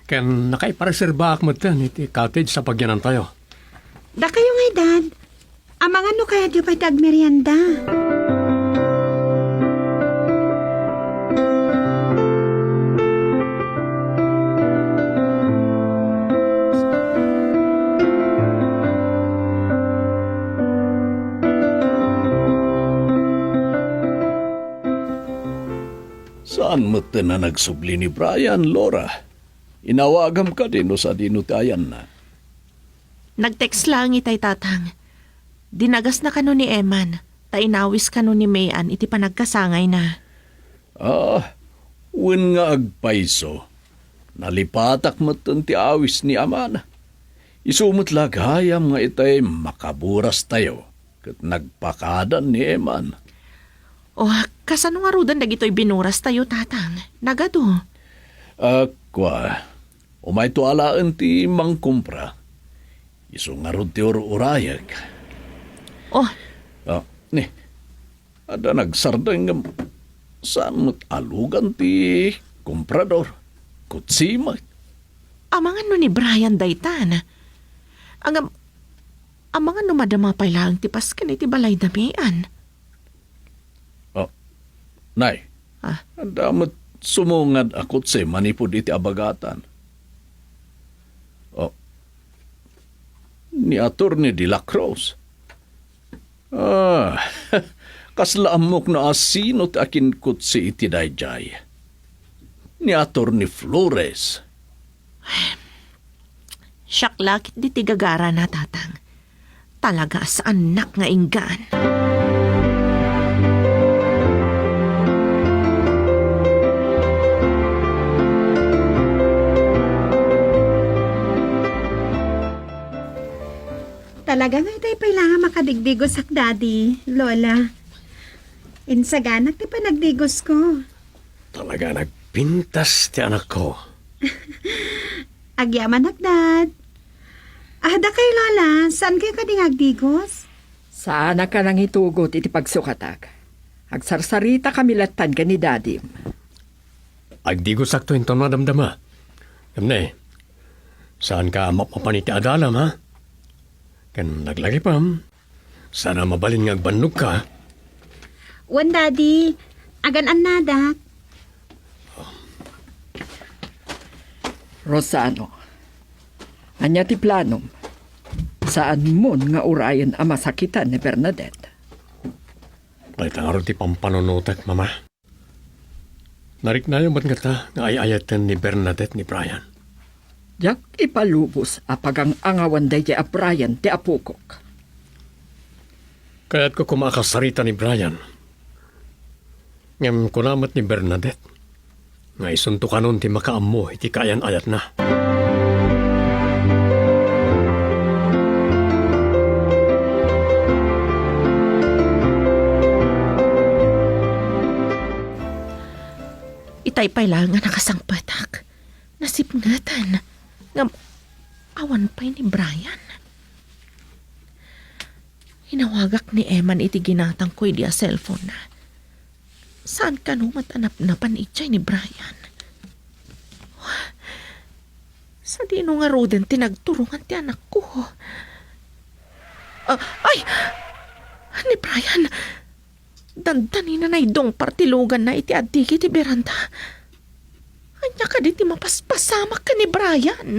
Ken nakaipareserbaak metten iti cottage a pagyanantayo. Dakayo ngay, Dad. Amangan no kayatyo pay ti agmerienda. Saan metten a nagsubli ni Brian, Laura? Inawagam kadi no sadino ti ayanna? Nag-text laeng itay, Tatang. Dinagasna kano ni Eman, ta inawis kano ni Mayan iti panagkasangayna. Ah, wen nga agpayso, nalipatak metten ti awis ni amana. Isu met la gayam nga itay makaburas tayo ket nagpakadan ni Eman. Oh, kasano ngaruden dagitoy binuras tayo, Tatang? Nagadu. Ah, kua, umayto alaen ti mangkumpra. Isu ngarud ti ur-urayek. Oh. Ah, ni, adda nagsardeng ngem saan met a lugan ti komprador. Kutsi met. Amangan no ni Brian daytan. Ngem, amangan no madama pay laeng ti pasken iti balay da Mayan. Oh, nay. Ah. Adda met sumungad a kutsi manipud iti abagatan. Oh, ni Attorney de la Cruz. Ah, kasla ammok no asino ti akinkutsi iti daydiay. Ni Attorney Flores. Siak la ketdi ti gagarana, Tatang. Talaga a saannak nga inggaan. Talaga nga itay pay la nga makadigdigosak, Daddy, Lola. Insaganak ti panagdigosko. Talaga nagpintas ti anakko. Agyamanak, Dad. Ah, dakay, Lola, saan kayo kadi nga agdigos? Saanak a nangitugot iti pagsukatak. Agsarsarita kami lattan ken ni Dadim. Agdigosakto inton madamdama. Ngem ne, saan ka mapmapan iti adalam, ha? Ken naglagipem, saan a mabalin nga agbannogka. Wen, Daddy. Agan-annadak. Rosano, ania ti planom? Saanmon nga urayen a masakitan ni Bernadette. Dayta ngarud ti pampanunotek, Mama. Nariknayo met ngata nga ay-ayaten ni Bernadette ni Brian. Diak ipalubos a pagang-angawan daydiay a Brian ti apokok. Kayatko koma a kasarita ni Brian. Ngem kuna met ni Bernadette nga isunto kanon ti makaammo iti kaayan-ayatna. Itay pay laeng a nakasangpetak. Nasipngetan. Ngem awan pay ni Brian. Inawagak ni Eman iti ginatangko idi a cellphone-na. Saan kano met a napnapan idiay ni Brian? Sadino ngaruden ti nagturongan ti anakko? Ah, ay! Ni Brian! Dandanina naidungpar ti luganna iti addigi ti beranda. Ania kadi ti mapaspasamak ken ni Brian?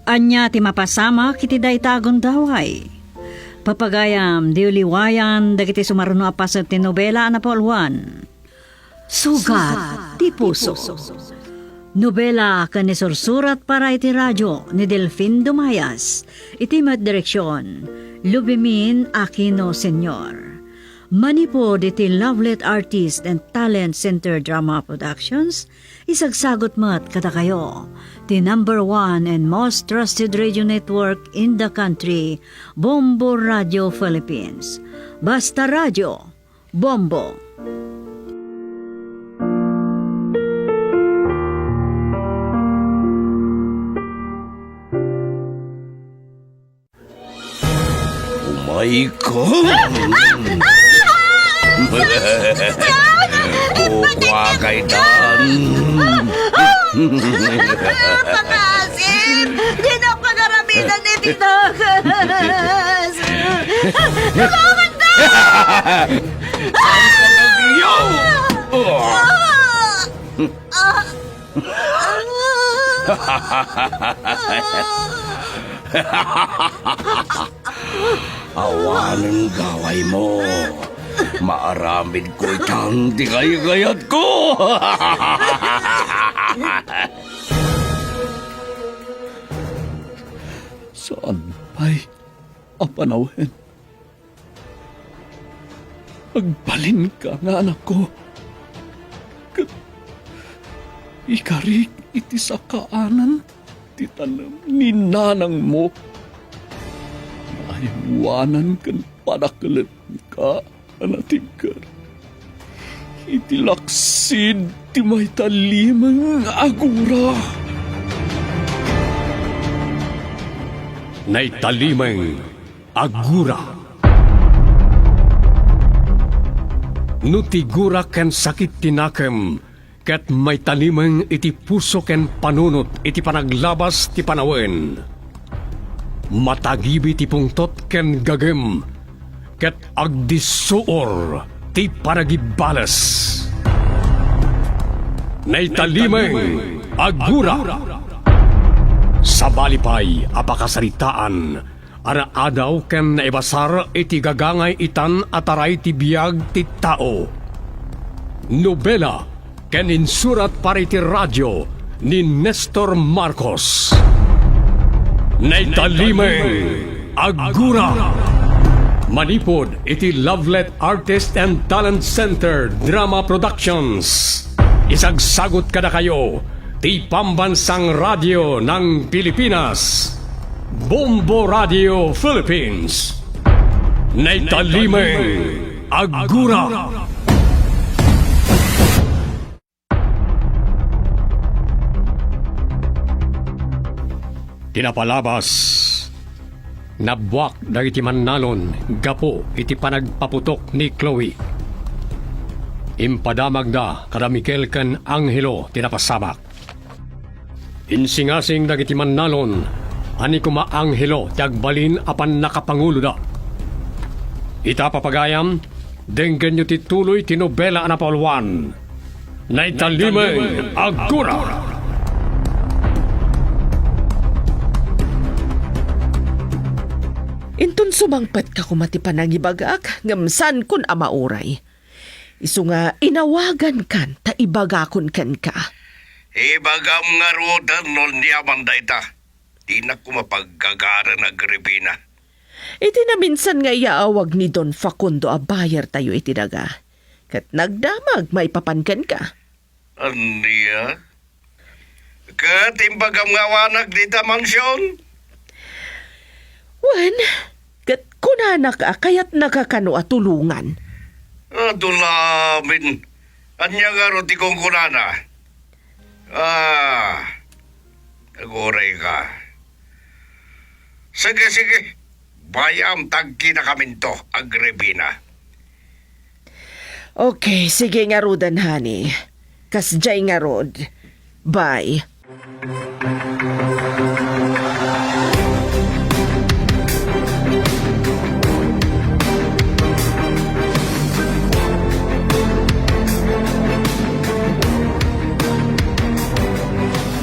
Ania ti mapasamak iti dayta a gundaway? Papagayam, diyo liwayan dagiti sumarno a paset ti nobela a napauluan. Sugat ti puso. Nobela ken isursurat para iti radio ni Delfin Dumayas. Iti met direksion, Lubimin Aquino Senior. Manipud iti Lovelet Artist and Talent Center Drama Productions, isagsagut met kadakayo ti number one and most trusted radio network in the country, Bombo Radio Philippines. Basta Radio, Bombo. Umay ka. Kukua kay Dan. Pangasim! Dina pagaramidan iti dagas! Tulungan na! Yo! Awanen gawaymo. Maaramidko itan ti kaykayatko. Saan pay a panawen. Agbalinka nga anakko, ket ikarik iti sakaanan ti tanem ni nanangmo. Naaywanan ken padakelenka a natigker iti laksid ti maitalimeng a gura. Naitalimeng a gura. No ti gura ken sakit ti nakem ket maitalimeng iti puso ken panunot iti panaglabas ti panawen, matagibi ti pungtot ken gagem, ket agdissuor ti panagibales. Naitalimeng a gura. Sabali pay a pakasaritaan a naadaw ken naibasar iti gagangay itan a taray ti biag ti tao. Nobela ken insurat para iti radio ni Nestor Marcos. Naitalimeng a gura. Manipud iti Lovelet Artist and Talent Center Drama Productions. Isagsagut kadakayo ti Pambansang Radyo ng Pilipinas, Bombo Radio Philippines. Naitalimeng a gura. Ti napalabas, nabbuak dagiti mannalon gapu iti panagpaputok ni Chloe. Impadamagda kada Miguel ken Angelo ti napasamak. Insingasing dagiti mannalon a ni kuma Angelo ti agbalin a pannakapanguloda. Ita, papagayam, denggenyo ti tuloy ti nobela a napauluan, Naitalimeng a Gura. Inton sumangpet ka koma ti panangibagak, ngem saankon a mauray. Isu nga inawagankan ta ibagakon kenka. Ibagam ngaruden no ania man dayta. Dinak koma paggagaran, Agripina. Iti naminsan nga iyaawag ni Don Facundo a bayertayo iti daga, ket nagdamag maipapan kenka. Ania? Ket imbagam nga awanak dita mansion? Wen, ket kunanak a kayatnaka kano a tulongan. Adu lamin. Ania ngarud ti kunkunana? Ah, nagurayka. Sige, sige. Bayam ta agkinakaminto, Agripina. Okay, sige ngaruden, honey. Kasdiay ngarud. Bye.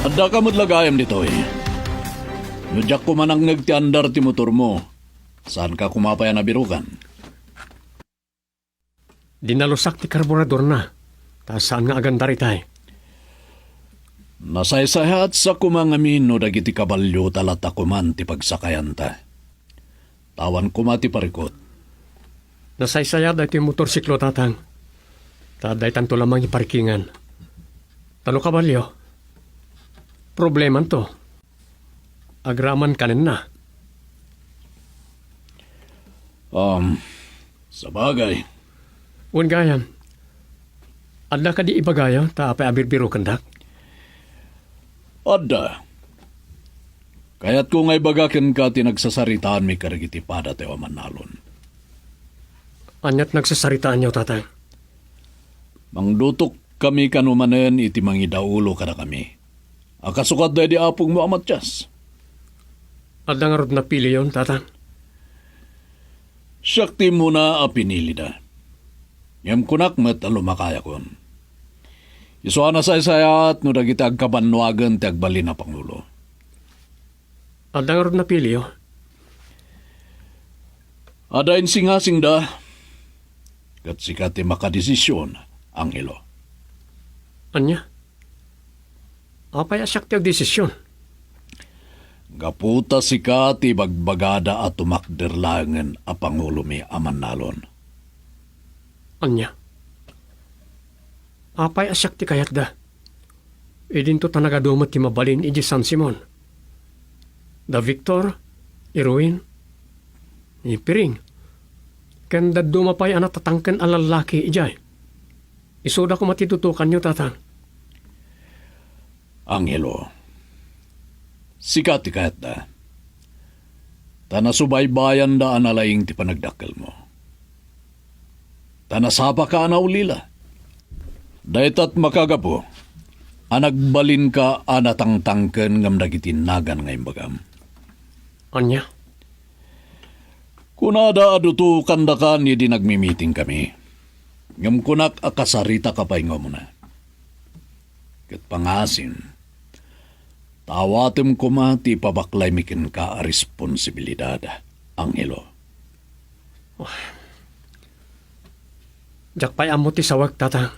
Addaka met la gayam ditoy. No diak koma nangngeg ti andar ti motormo, Saanka koma pay a nabirukan? Dinalusak ti karburadorna, ta saan nga agandar itay. Nasaysayaat sa koma ngamin no dagiti kabalio ta lata koman ti pagsakayanta. Tawan koma ti parikut. Nasaysayat daytoy motorsiklo, tatang. Ta daytanto lamang iparikingan. Ta no kabalio, problemanto. Agraman kanenna. Um, sabagay. Wen gayam, adda kadi ibagayo ta apay a birbirokendak? Adda. Kayatko nga ibaga kenka ti nagsasaritaanmi kadagiti padatayo a mannalon. Ania ti nagsasaritaanyo, tatang? Mangdutokkami kano manen iti mangidaulo kadakami a kasukat daydi apongmo a Matias. Adda ngarud napiliyon, tatang? Siak ti immuna a pinilida. Ngem kunak met a lumakayakon. Isu a nasaysayaat no dagiti agkabannoagen ti agbalin a pangulo. Adda ngarud napiliyo? Adda insingasingda, ket sika ti makadesisyon, Angelo. Ania? Apay a siak ti agdesisyon? Gapu ta sika ti ibagbagada a tumakder laengen a pangulomi a mannalon. Ania? Apay a siak ti kayatda? Idinto ta nagadu met ti mabalin idiay San Simon. Da Victor, Irwin, ni Piring, ken dadduma pay a natatangken a lallaki idiay. Isuda koma ti dutokanyo, tatang. Angelo, sika ti kayatda. Ta nasubaybayanda a nalaing ti panagdakkelmo. Ta nasapaka a naulila. Dayta ti makagapu a nagbalinka a natangtangken ngem dagiti nagan nga imbagam. Ania? Kunada a dutokandakan idi nagmimitingkami. Ngem kunak a kasaritaka pay nga umuna. Ket pangasim, ta awatem koma ti ipabaklaymi kenka a responsibilidad, Angelo. Diak pay ammo ti sawek, tatang.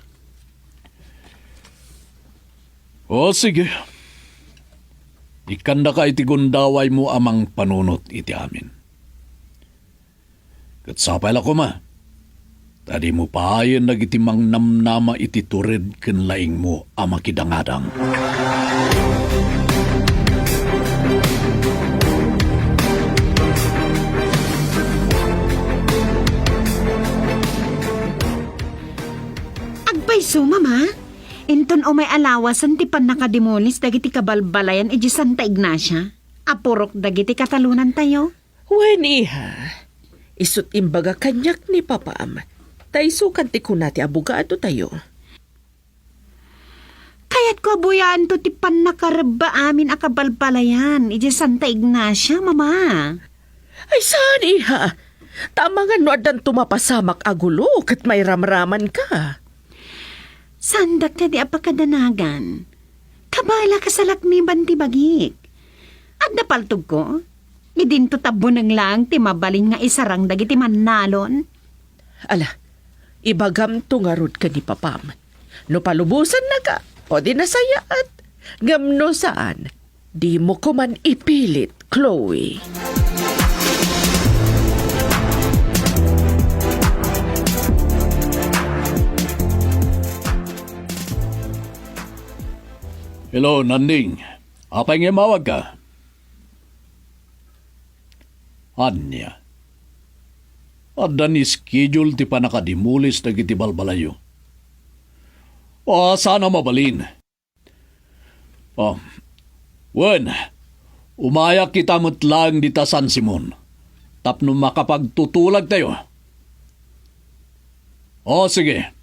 O, sige. Ikkandaka iti gundawaymo a mangpanunot iti amin. Ket sapay la koma, ta dimo paayen dagiti mangnamnama iti tured ken laingmo a makidangadang. Agpayso, Mama. Inton umay a lawasen ti pannakadimolis dagiti kabalbalayan idiay Santa Ignacia a purok dagiti katalonantayo. Wen, iha, isut' imbaga kaniak ni papam, ta isukan ti kuna ti abogadotayo. Kayatko a buyaanto ti pannakarebba amin a kabalbalayan idiay Santa Ignacia, Mama. Ay, saan, iha? Ta amangan no addanto mapasamak a gulo ket mairamramanka. Saandak kadi a pakadanagan. Kabaelak a salakniban ti bagik. Adda paltogko. Idinto ta buneng laeng ti mabalin nga isarang dagiti mannalon. Ala, ibagamto ngarud ken ni papam. No palubosannaka, o di nasayaat. Ngem no saan, dimo koman ipilit, Chloe. Hello, Nanding. Apay nga immawagka? Ania? Adda ni schedule ti pannakadimulis dagiti balbalayyo. O, saan a mabalin. O, wen, umayak ita met laeng dita San Simon tapno makapagtutulagtayo. O, sige.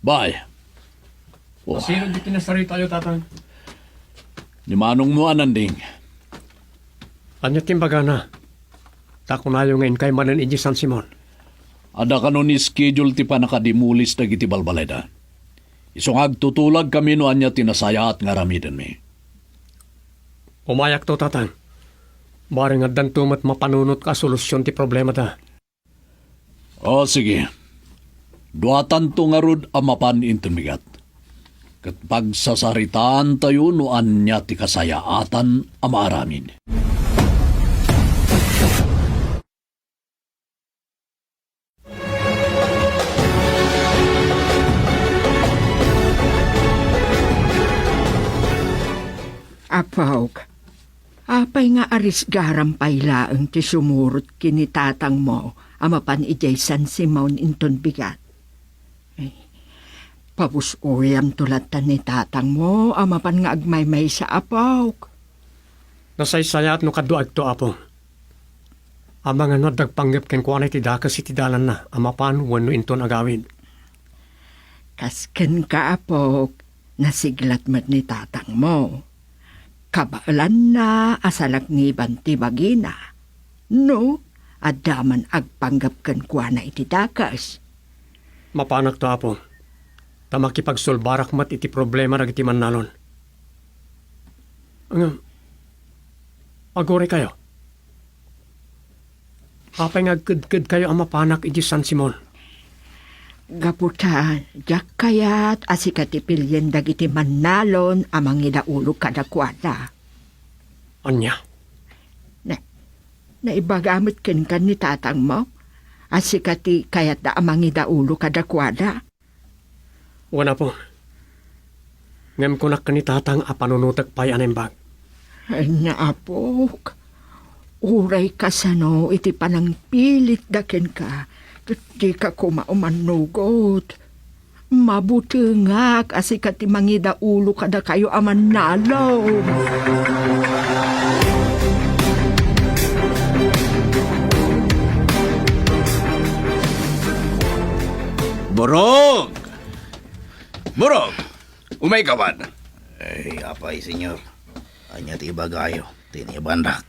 Bye. O. Sino di kinasaritayo, Tatang? Ni manongmo a Nanding. Ania ti imbagana? Ta kunayo nga inkay manen idiay San Simon. Adda kano ni schedule ti pannakadimulis dagiti balbalayda. Isu nga agtutulagkami no ania ti nasayaat nga aramidenmi. Umayakto, Tatang. Bareng addanto met mapanunot a solusion ti problemada. O, sige. Duatanto ngarud a mapan inton bigat. Ket pagsasaritaantayo no ania ti kasayaatan a maaramid. Apok, apay nga arisgaram pay laeng ti sumurot ken ni tatangmo a mapan idiay San Simon inton bigat? Ay, pabus-oyamto latta ni tatangmo a mapan nga agmaymaysa, apok. Nasaysayaat no kaduakto, Apo. Amangan no adda agpanggep kenkuana iti dakes iti dalanna a mapan wenno inton agawid. Kas kenka, apok, nasiglat met ni tatangmo. Kabaelanna a salakniban ti bagina no adda man agpanggep kenkuana iti dakes. Mapanakto, Apo, ta makipagsulbarak met iti problema dagiti mannalon. Ngem, aguraykayo. Apay nga agkedkedkayo a mapanak idiay San Simon? Gapu ta diak kayat a sika ti pilien dagiti mannalon a mangidaulo kadakuada. Ania? Na, naibaga met kenka ni tatangmo a sika ti kayatda a mangidaulo kadakuada? Wen, Apo. Ngem kunak ken ni Tatang a panunotek pay a naimbag. Ania, apok? Uray kasano iti panangpilitda kenka, ket dika koma umannugot. Mabutengak a sika ti mangidaulo kadakayo a mannalon. Burog! Burog! Umayka man. Ay, apay, Senyor. Ania ti ibagayo? Tinibandak.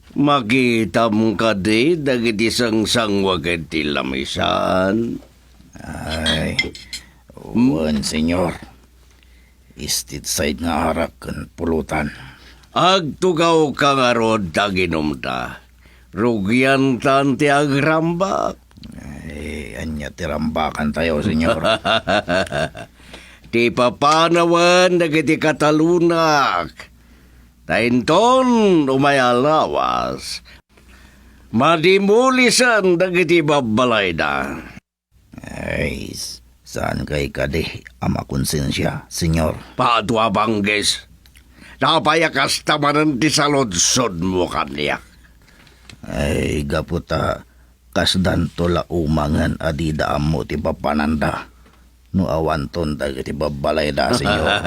Makitam kadi dagiti sangsangwagen ti lamisan? Ay, wen, Senyor. Istit side nga arak ken pulutan. Agtugawka ngarud ta aginumda. Rugiantan ti agrambak. Ay, ania ti rambakantayo, Senyor? Ti papanawen dagiti katalunak. Ta inton umay a lawas, madimulisen dagiti babbalayda. Ay, s-, saankay kadi a makonsensia, Senyor? Padua, Banggis. Apay a kasta manen ti saludsodmo kaniak? Ay, gapu ta kasdanto la umangen a dida ammo ti papananda no awanton dagiti babbalayda, Senyor.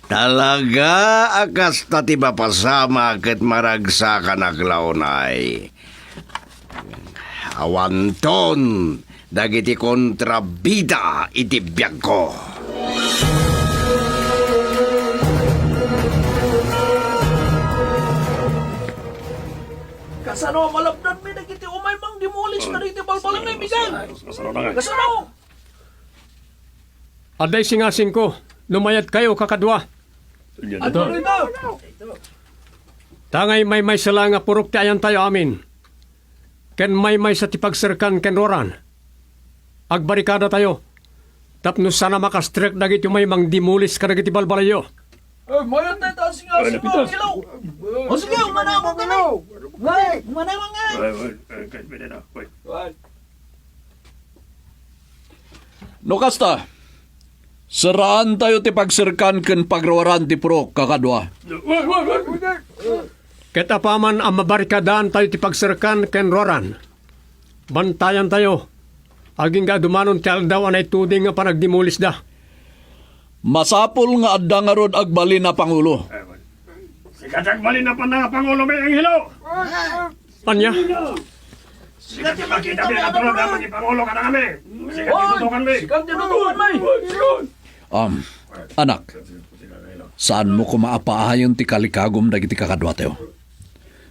Talaga a kasta ti mapasamak ket maragsakanak la unay. Awanton dagiti kontrabida iti biagko. Kasano a malabdanmi dagiti umay mangdimulis kadagiti balbalangay, Miguel? Kasano? Adda isingasingko no mayatkayo kakadua. Ania dayta? Tangay maymaysa la nga purok ti ayantayo amin. Ken maymaysa ti pagserkan ken ruaran. Agbarikadatayo tapno saan a makastrek dagiti umay mangdimulis kadagiti balbalayyo. Eh, mayat dayta a singasingko, Angelo. O sige, umanamon kami. Ay, umanamon nga. Ay, ay, ay, ay, ay, ay, ay. No kasta, seraantayo ti pagserkan ken pagruaran ti purok, kakadua. Ket apaman a mabarikadaantayo ti pagserkan ken ruaran, bantayantayo, agingga a dumanon ti aldaw a naituding a panagdimulisda. Masapul nga adda ngarud agbalin a pangulo. Sika ti agbalin a panangapangulomi, Angelo! Ania? Sika ti makita mi a tulog a mangipangulo kadakami. Sika ti tutukanmi. Sika ti tutukanmi. Um, anak, saanmo koma a paayen ti kalikagum dagiti kakaduatayo.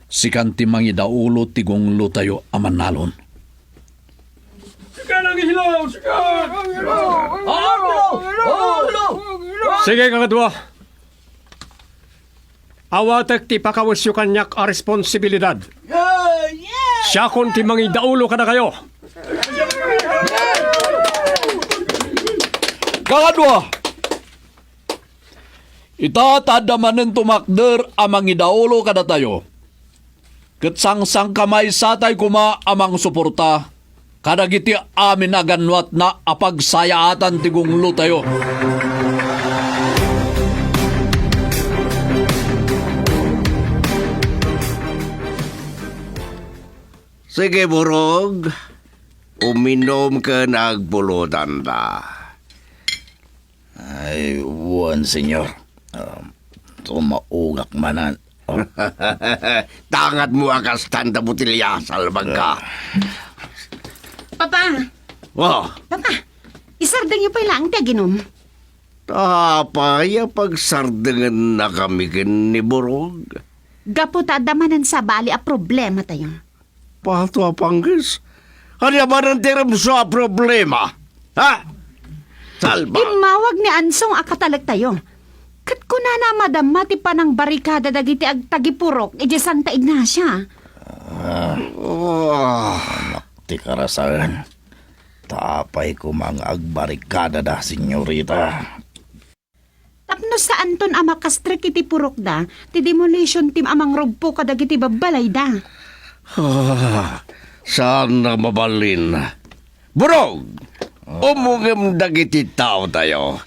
Sikan ti mangidaulo ti gunglotayo a mannalon. Sika nang hilaw, sika! Sige, kakadua. Awatek ti ipakawesyo kaniak a responsibilidad. Siakon ti mangidaulo kadakayo. Kakadua, ita ta adda manen tumakder a mangidaulo kadatayo. Ket sangsangkamaysatay koma a mangsuporta kadagiti amin a gannuatna a pagsayaatan ti gunglotayo. Sige, Burog. Uminum ken agpulotanta. Ay, wen, Senyor. Ah, sumaugak manen. Oh. Tangatmo a kastan ta botelya, salbagka. Ah. Papa! Oh. Papa, isardengyo pay laeng ti aginum. Apay a pagsardengennakami ken ni Burog? Gapu ta adda manen sabali a problematayo. Pato a pangngis? Ania manen ti rumsua a problema? Ha? Salba. Immawag ni Ansong a katalektayo. Ket kunana a madamma ti panangbarikada dagiti agtagipurok idiay Santa Ignacia. Ah. Ah. Anak ti karasaen. Ta apay koma nga agbarikadada, senyorita? Tapno saanton a makastrek iti purokda ti demolition team a mangrugpo kadagiti babbalayda. Ah, saan a mabalin. Burog! Umungem dagiti taotayo.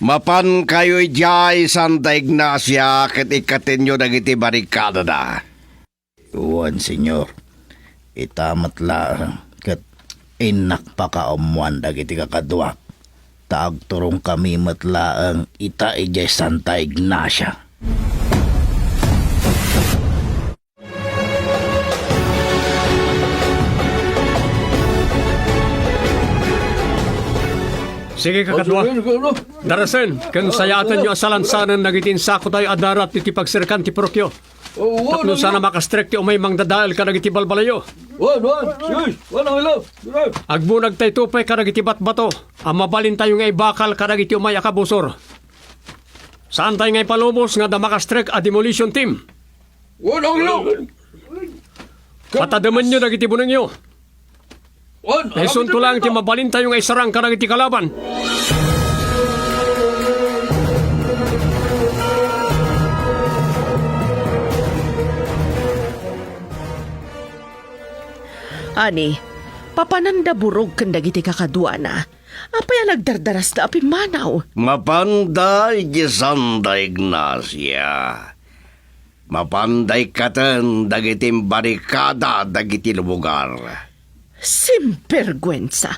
Mapankayo idiay Santa Ignacia ket ikkatenyo dagiti barikadada. Wen, Senyor. Ita met laeng ket innak pakaammoan dagiti kakaduak, ta agturongkami met laeng ita idiay Santa Ignacia. Sige, kakadua. Darasen, ken sayaatenyo a salansanen dagiti insakotayo a darat iti pagserkan ti purokyo. Oh, tapno saan a makastrek ti umay mangdadael kadagiti balbalayyo. Wen, wen. Sis, wen, ang ilaw. Wen. Agbunagtayto pay kadagiti batbato a mabalintayo nga ibakal kadagiti umay a kabusor. Saantayo nga ipalubos nga adda makastrek a demolition team. Wen, ang ilaw. Pataddemenyo dagiti bunengyo. Wen, ta isunto laeng ti mabalintayo nga isarang kadagiti kalaban. Ani, papananda Burog ken dagiti kakaduana. Apay a nagdardarasda a pimmanaw? Mapanda iti Santa Ignacia. Mapanda ikkaten dagiti imbarikada dagiti lugar. Simberguensa!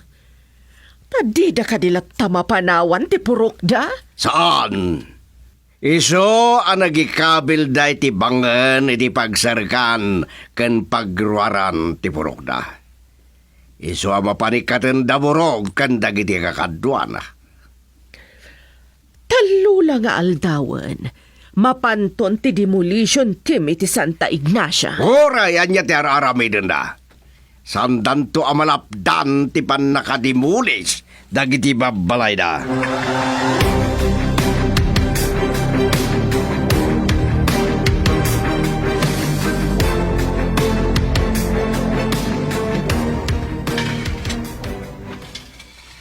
Ta dida kadi latta mapanawan ti purokda? Saan. Isu a nagikabilda iti bangen iti pagserkan ken pagruaran ti purokda. Isu a mapan ikkaten da Burog ken dagiti kakaduana. Tallo la nga aldawen, mapanton ti demolition team iti Santa Ignacia. Uray, ania ti ar-aramidenda? Saandanto a malapdan ti pannakademolis dagiti babbalayda.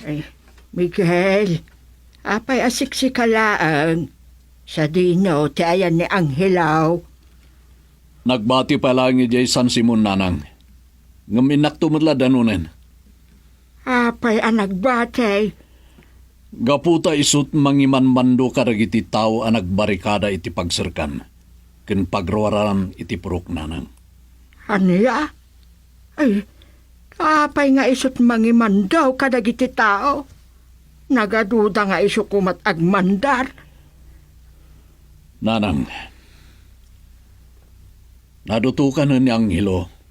Ay, Miguel, apay a siksika laeng? Sadino ti ayan ni Angelo? Nagbati pay laeng idiay San Simon, nanang. Ngem innakto met la danonen. Apay a nagbati? Gapu ta isut' mangimanmando kadagiti tao a nagbarikada iti pagserkan ken pagruaran iti purok, nanang. Ania? Ay, apay nga isut' mangimando kadagiti tao? Nagaduda nga isu koma ti agmandar. Nanang, nadutokanen ni Angelo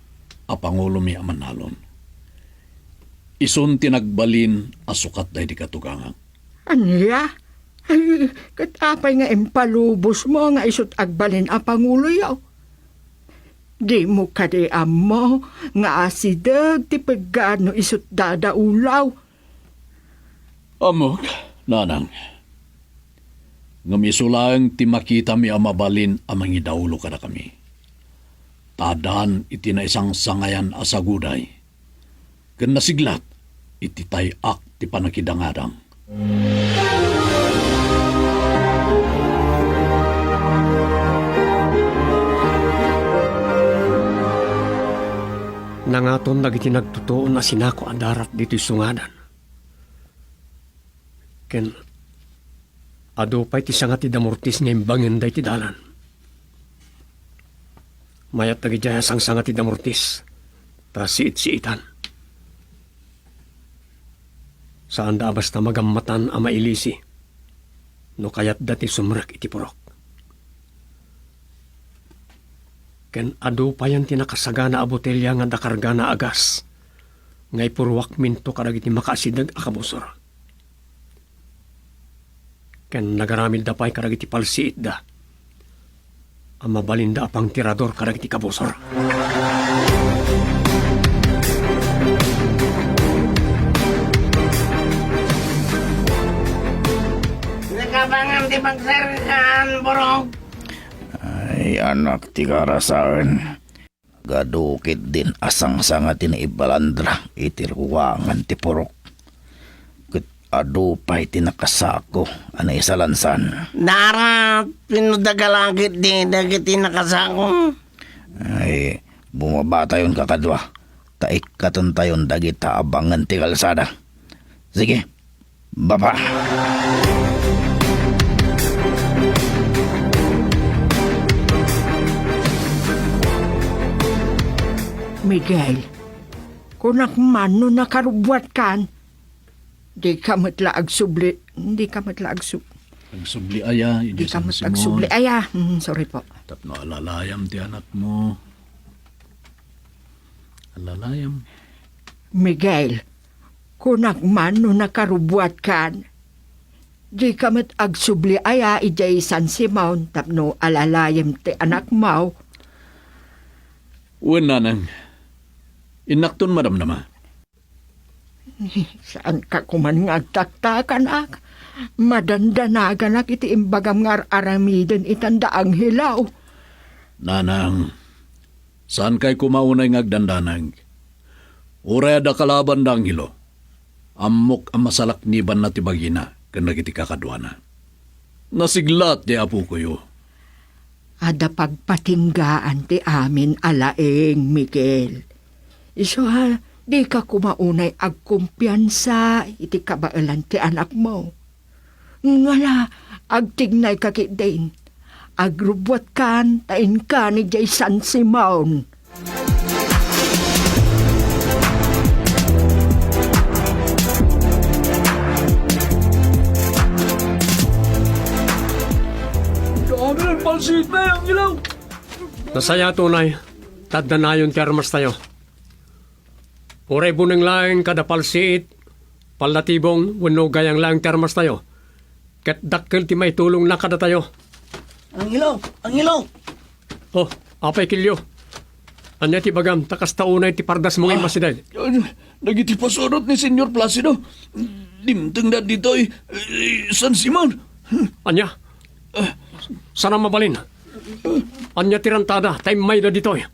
a pangulomi a manalon. Isun ti nagbalin a sukat daydi katugangak. Ania? Ay, ket apay nga impalubosmo nga isut' agbalin a panguloyo? Dimo kadi ammo nga asideg ti peggad no isut' dadaulaw? Ammok, nanang. Ngem isu laeng ti makitami a mabalin a mangidaulo kadakami. Ta addaan iti naisangsangayan a saguday, ken nasiglat iti tay-ak ti pannakidangadang. Nangaton dagiti nagtutuon a sinako a darat ditoy sungadan. Ken adu pay ti sanga ti damortis nga imbangenda iti dalan. Mayat dagidiay a sangsanga ti damortis, ta siit-siitan. Saanda a basta magammatan a mailisi no kayatda ti sumrek iti purok. Ken adu payen ti nakasagana a botelia nga adda kargana a gas nga ipuruakminto kadagiti makaasideg a kabusor. Ken nagaramidda pay kadagiti palsiitda a mabalinda a pangtirador kadagiti kabusor. Nakabangan ti pagserkan, Burog. Ay, anak ti karasaen. Nagadu ketdin a sangsanga ti naibalandra iti ruangan ti purok. Ket adu pay ti nakasako a naisalansan. Darat, pinudagalaget di dagiti nakasako. Ay, bumabatayon kakadua, ta ikkatentayon dagita a bangen ti kalsada. Sige, baba. Miguel, kunak man no nakarubbuatkan. Dika met la agsubli, dika met la agsu-, Agsubli aya, idiay dika San met Simon. Agsubli aya. Hmm, sorry po. Tapno alalayam ti anakmo. Alalayam. Miguel, kunak man no nakarubbuatkan. Dika met agsubli aya idiay San Simon tapno alalayam ti anakmo. Wen, nanang. Innakton madamdama. Saanka koman nga agtaktakanak. Madandanaganak iti imbagam nga ar-aramiden itan da Angelo. Nanang, saankay koma unay nga agdandanag. Uray adda kalaban da Angelo, ammok a masalaknibanna ti bagina ken dagiti kakaduana. Nasiglat ti apokoyo. Adda pagpatinggaan ti amin a laeng, Miguel. Isu a, dika koma unay agkumpiansa iti kabaelan ti anakmo. Ngala, agtignayka ketdin. Agrubbuatkan ta inkan idiay San Simon. Dami ng pansit na yung ilaw. Nasayaat unay, ta adda nayon ti armastayo. Uray buneng laeng kada palsiit, pallatibong, wenno gayang laeng ti armastayo, ket dakkel ti maitulongna kadatayo. Angelo! Angelo! Oh, apay, Kelio? Ania ti ibagam, ta kasta unay ti pardasmo nga immasideg? Ah, dagiti pasurot ni Señor Placido, dimtengda ditoy, eh, San Simon. Ania? Saan a mabalin? Ania ti rantada ta immayda ditoy?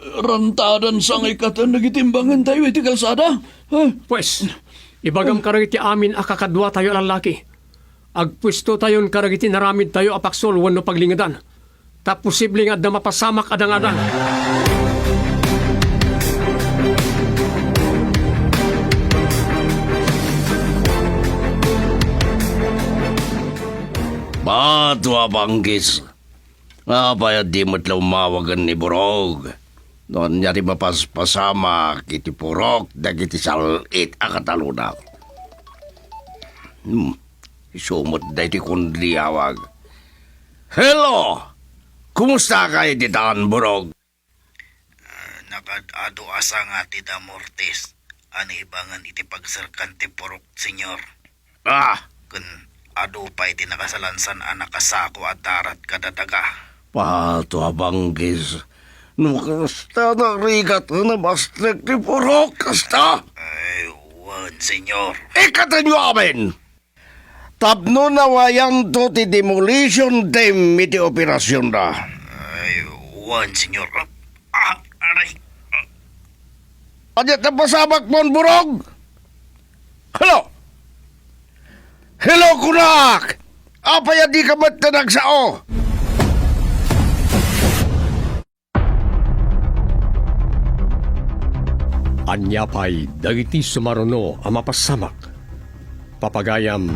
Rantadan sangay katen dagiti imbangentayo iti kalsada. Ah. Pues, ibagam kadagiti amin a kakaduatayo a lallaki. Agpuestotayon kadagiti naramidtayo a paksol wenno paglingedan. Ta posible nga adda mapasamak a dangadan. Bato a panggis. Apay a di met la umawagen ni Burog? No ania ti mapaspasamak iti purok dagiti sal-it a katalona. Hmm, isu met daytoy kundiawag. Hello! Kumusta kayo ditan, Burog? Ah, nakaad-adu a sanga ti damortis a naibangen iti pagserkan ti purok, Señor. Ah! Ken adu pay ti nakasalansan a nakasako a darat kada daga. Pato a banggis. No kasta, narigat nga nabastek ti purok, kasta? Ay, wen, Señor. Ikkatenyo amin! Tapno nawayanto ti demolition team iti operasyonda. Ay, wen, Senyor. Ah, aray. Ania ta pasamak mon burog? Hello? Hello, kunak! Apay a dika met nagsao? Ania pay dagiti sumaruno a mapasamak? Papagayam,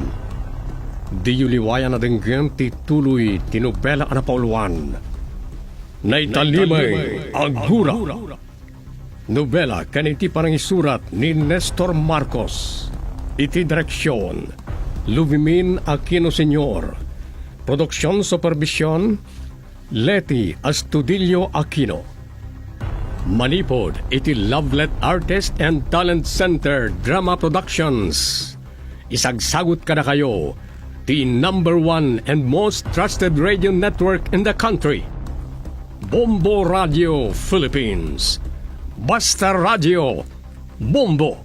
diyo liwayan a denggen ti tuloy ti nobela a napauluan, Naitalimay a Gura. Nobela ken iti panangisurat ni Nestor Marcos. Iti direksion, Luvimin Aquino Senior. Produksion supervision, Leti Astudillo Aquino. Manipud iti Lovelet Artist and Talent Center Drama Productions. Isagsagut kadakayo ti number one and most trusted radio network in the country, Bombo Radio Philippines. Basta Radio, Bombo.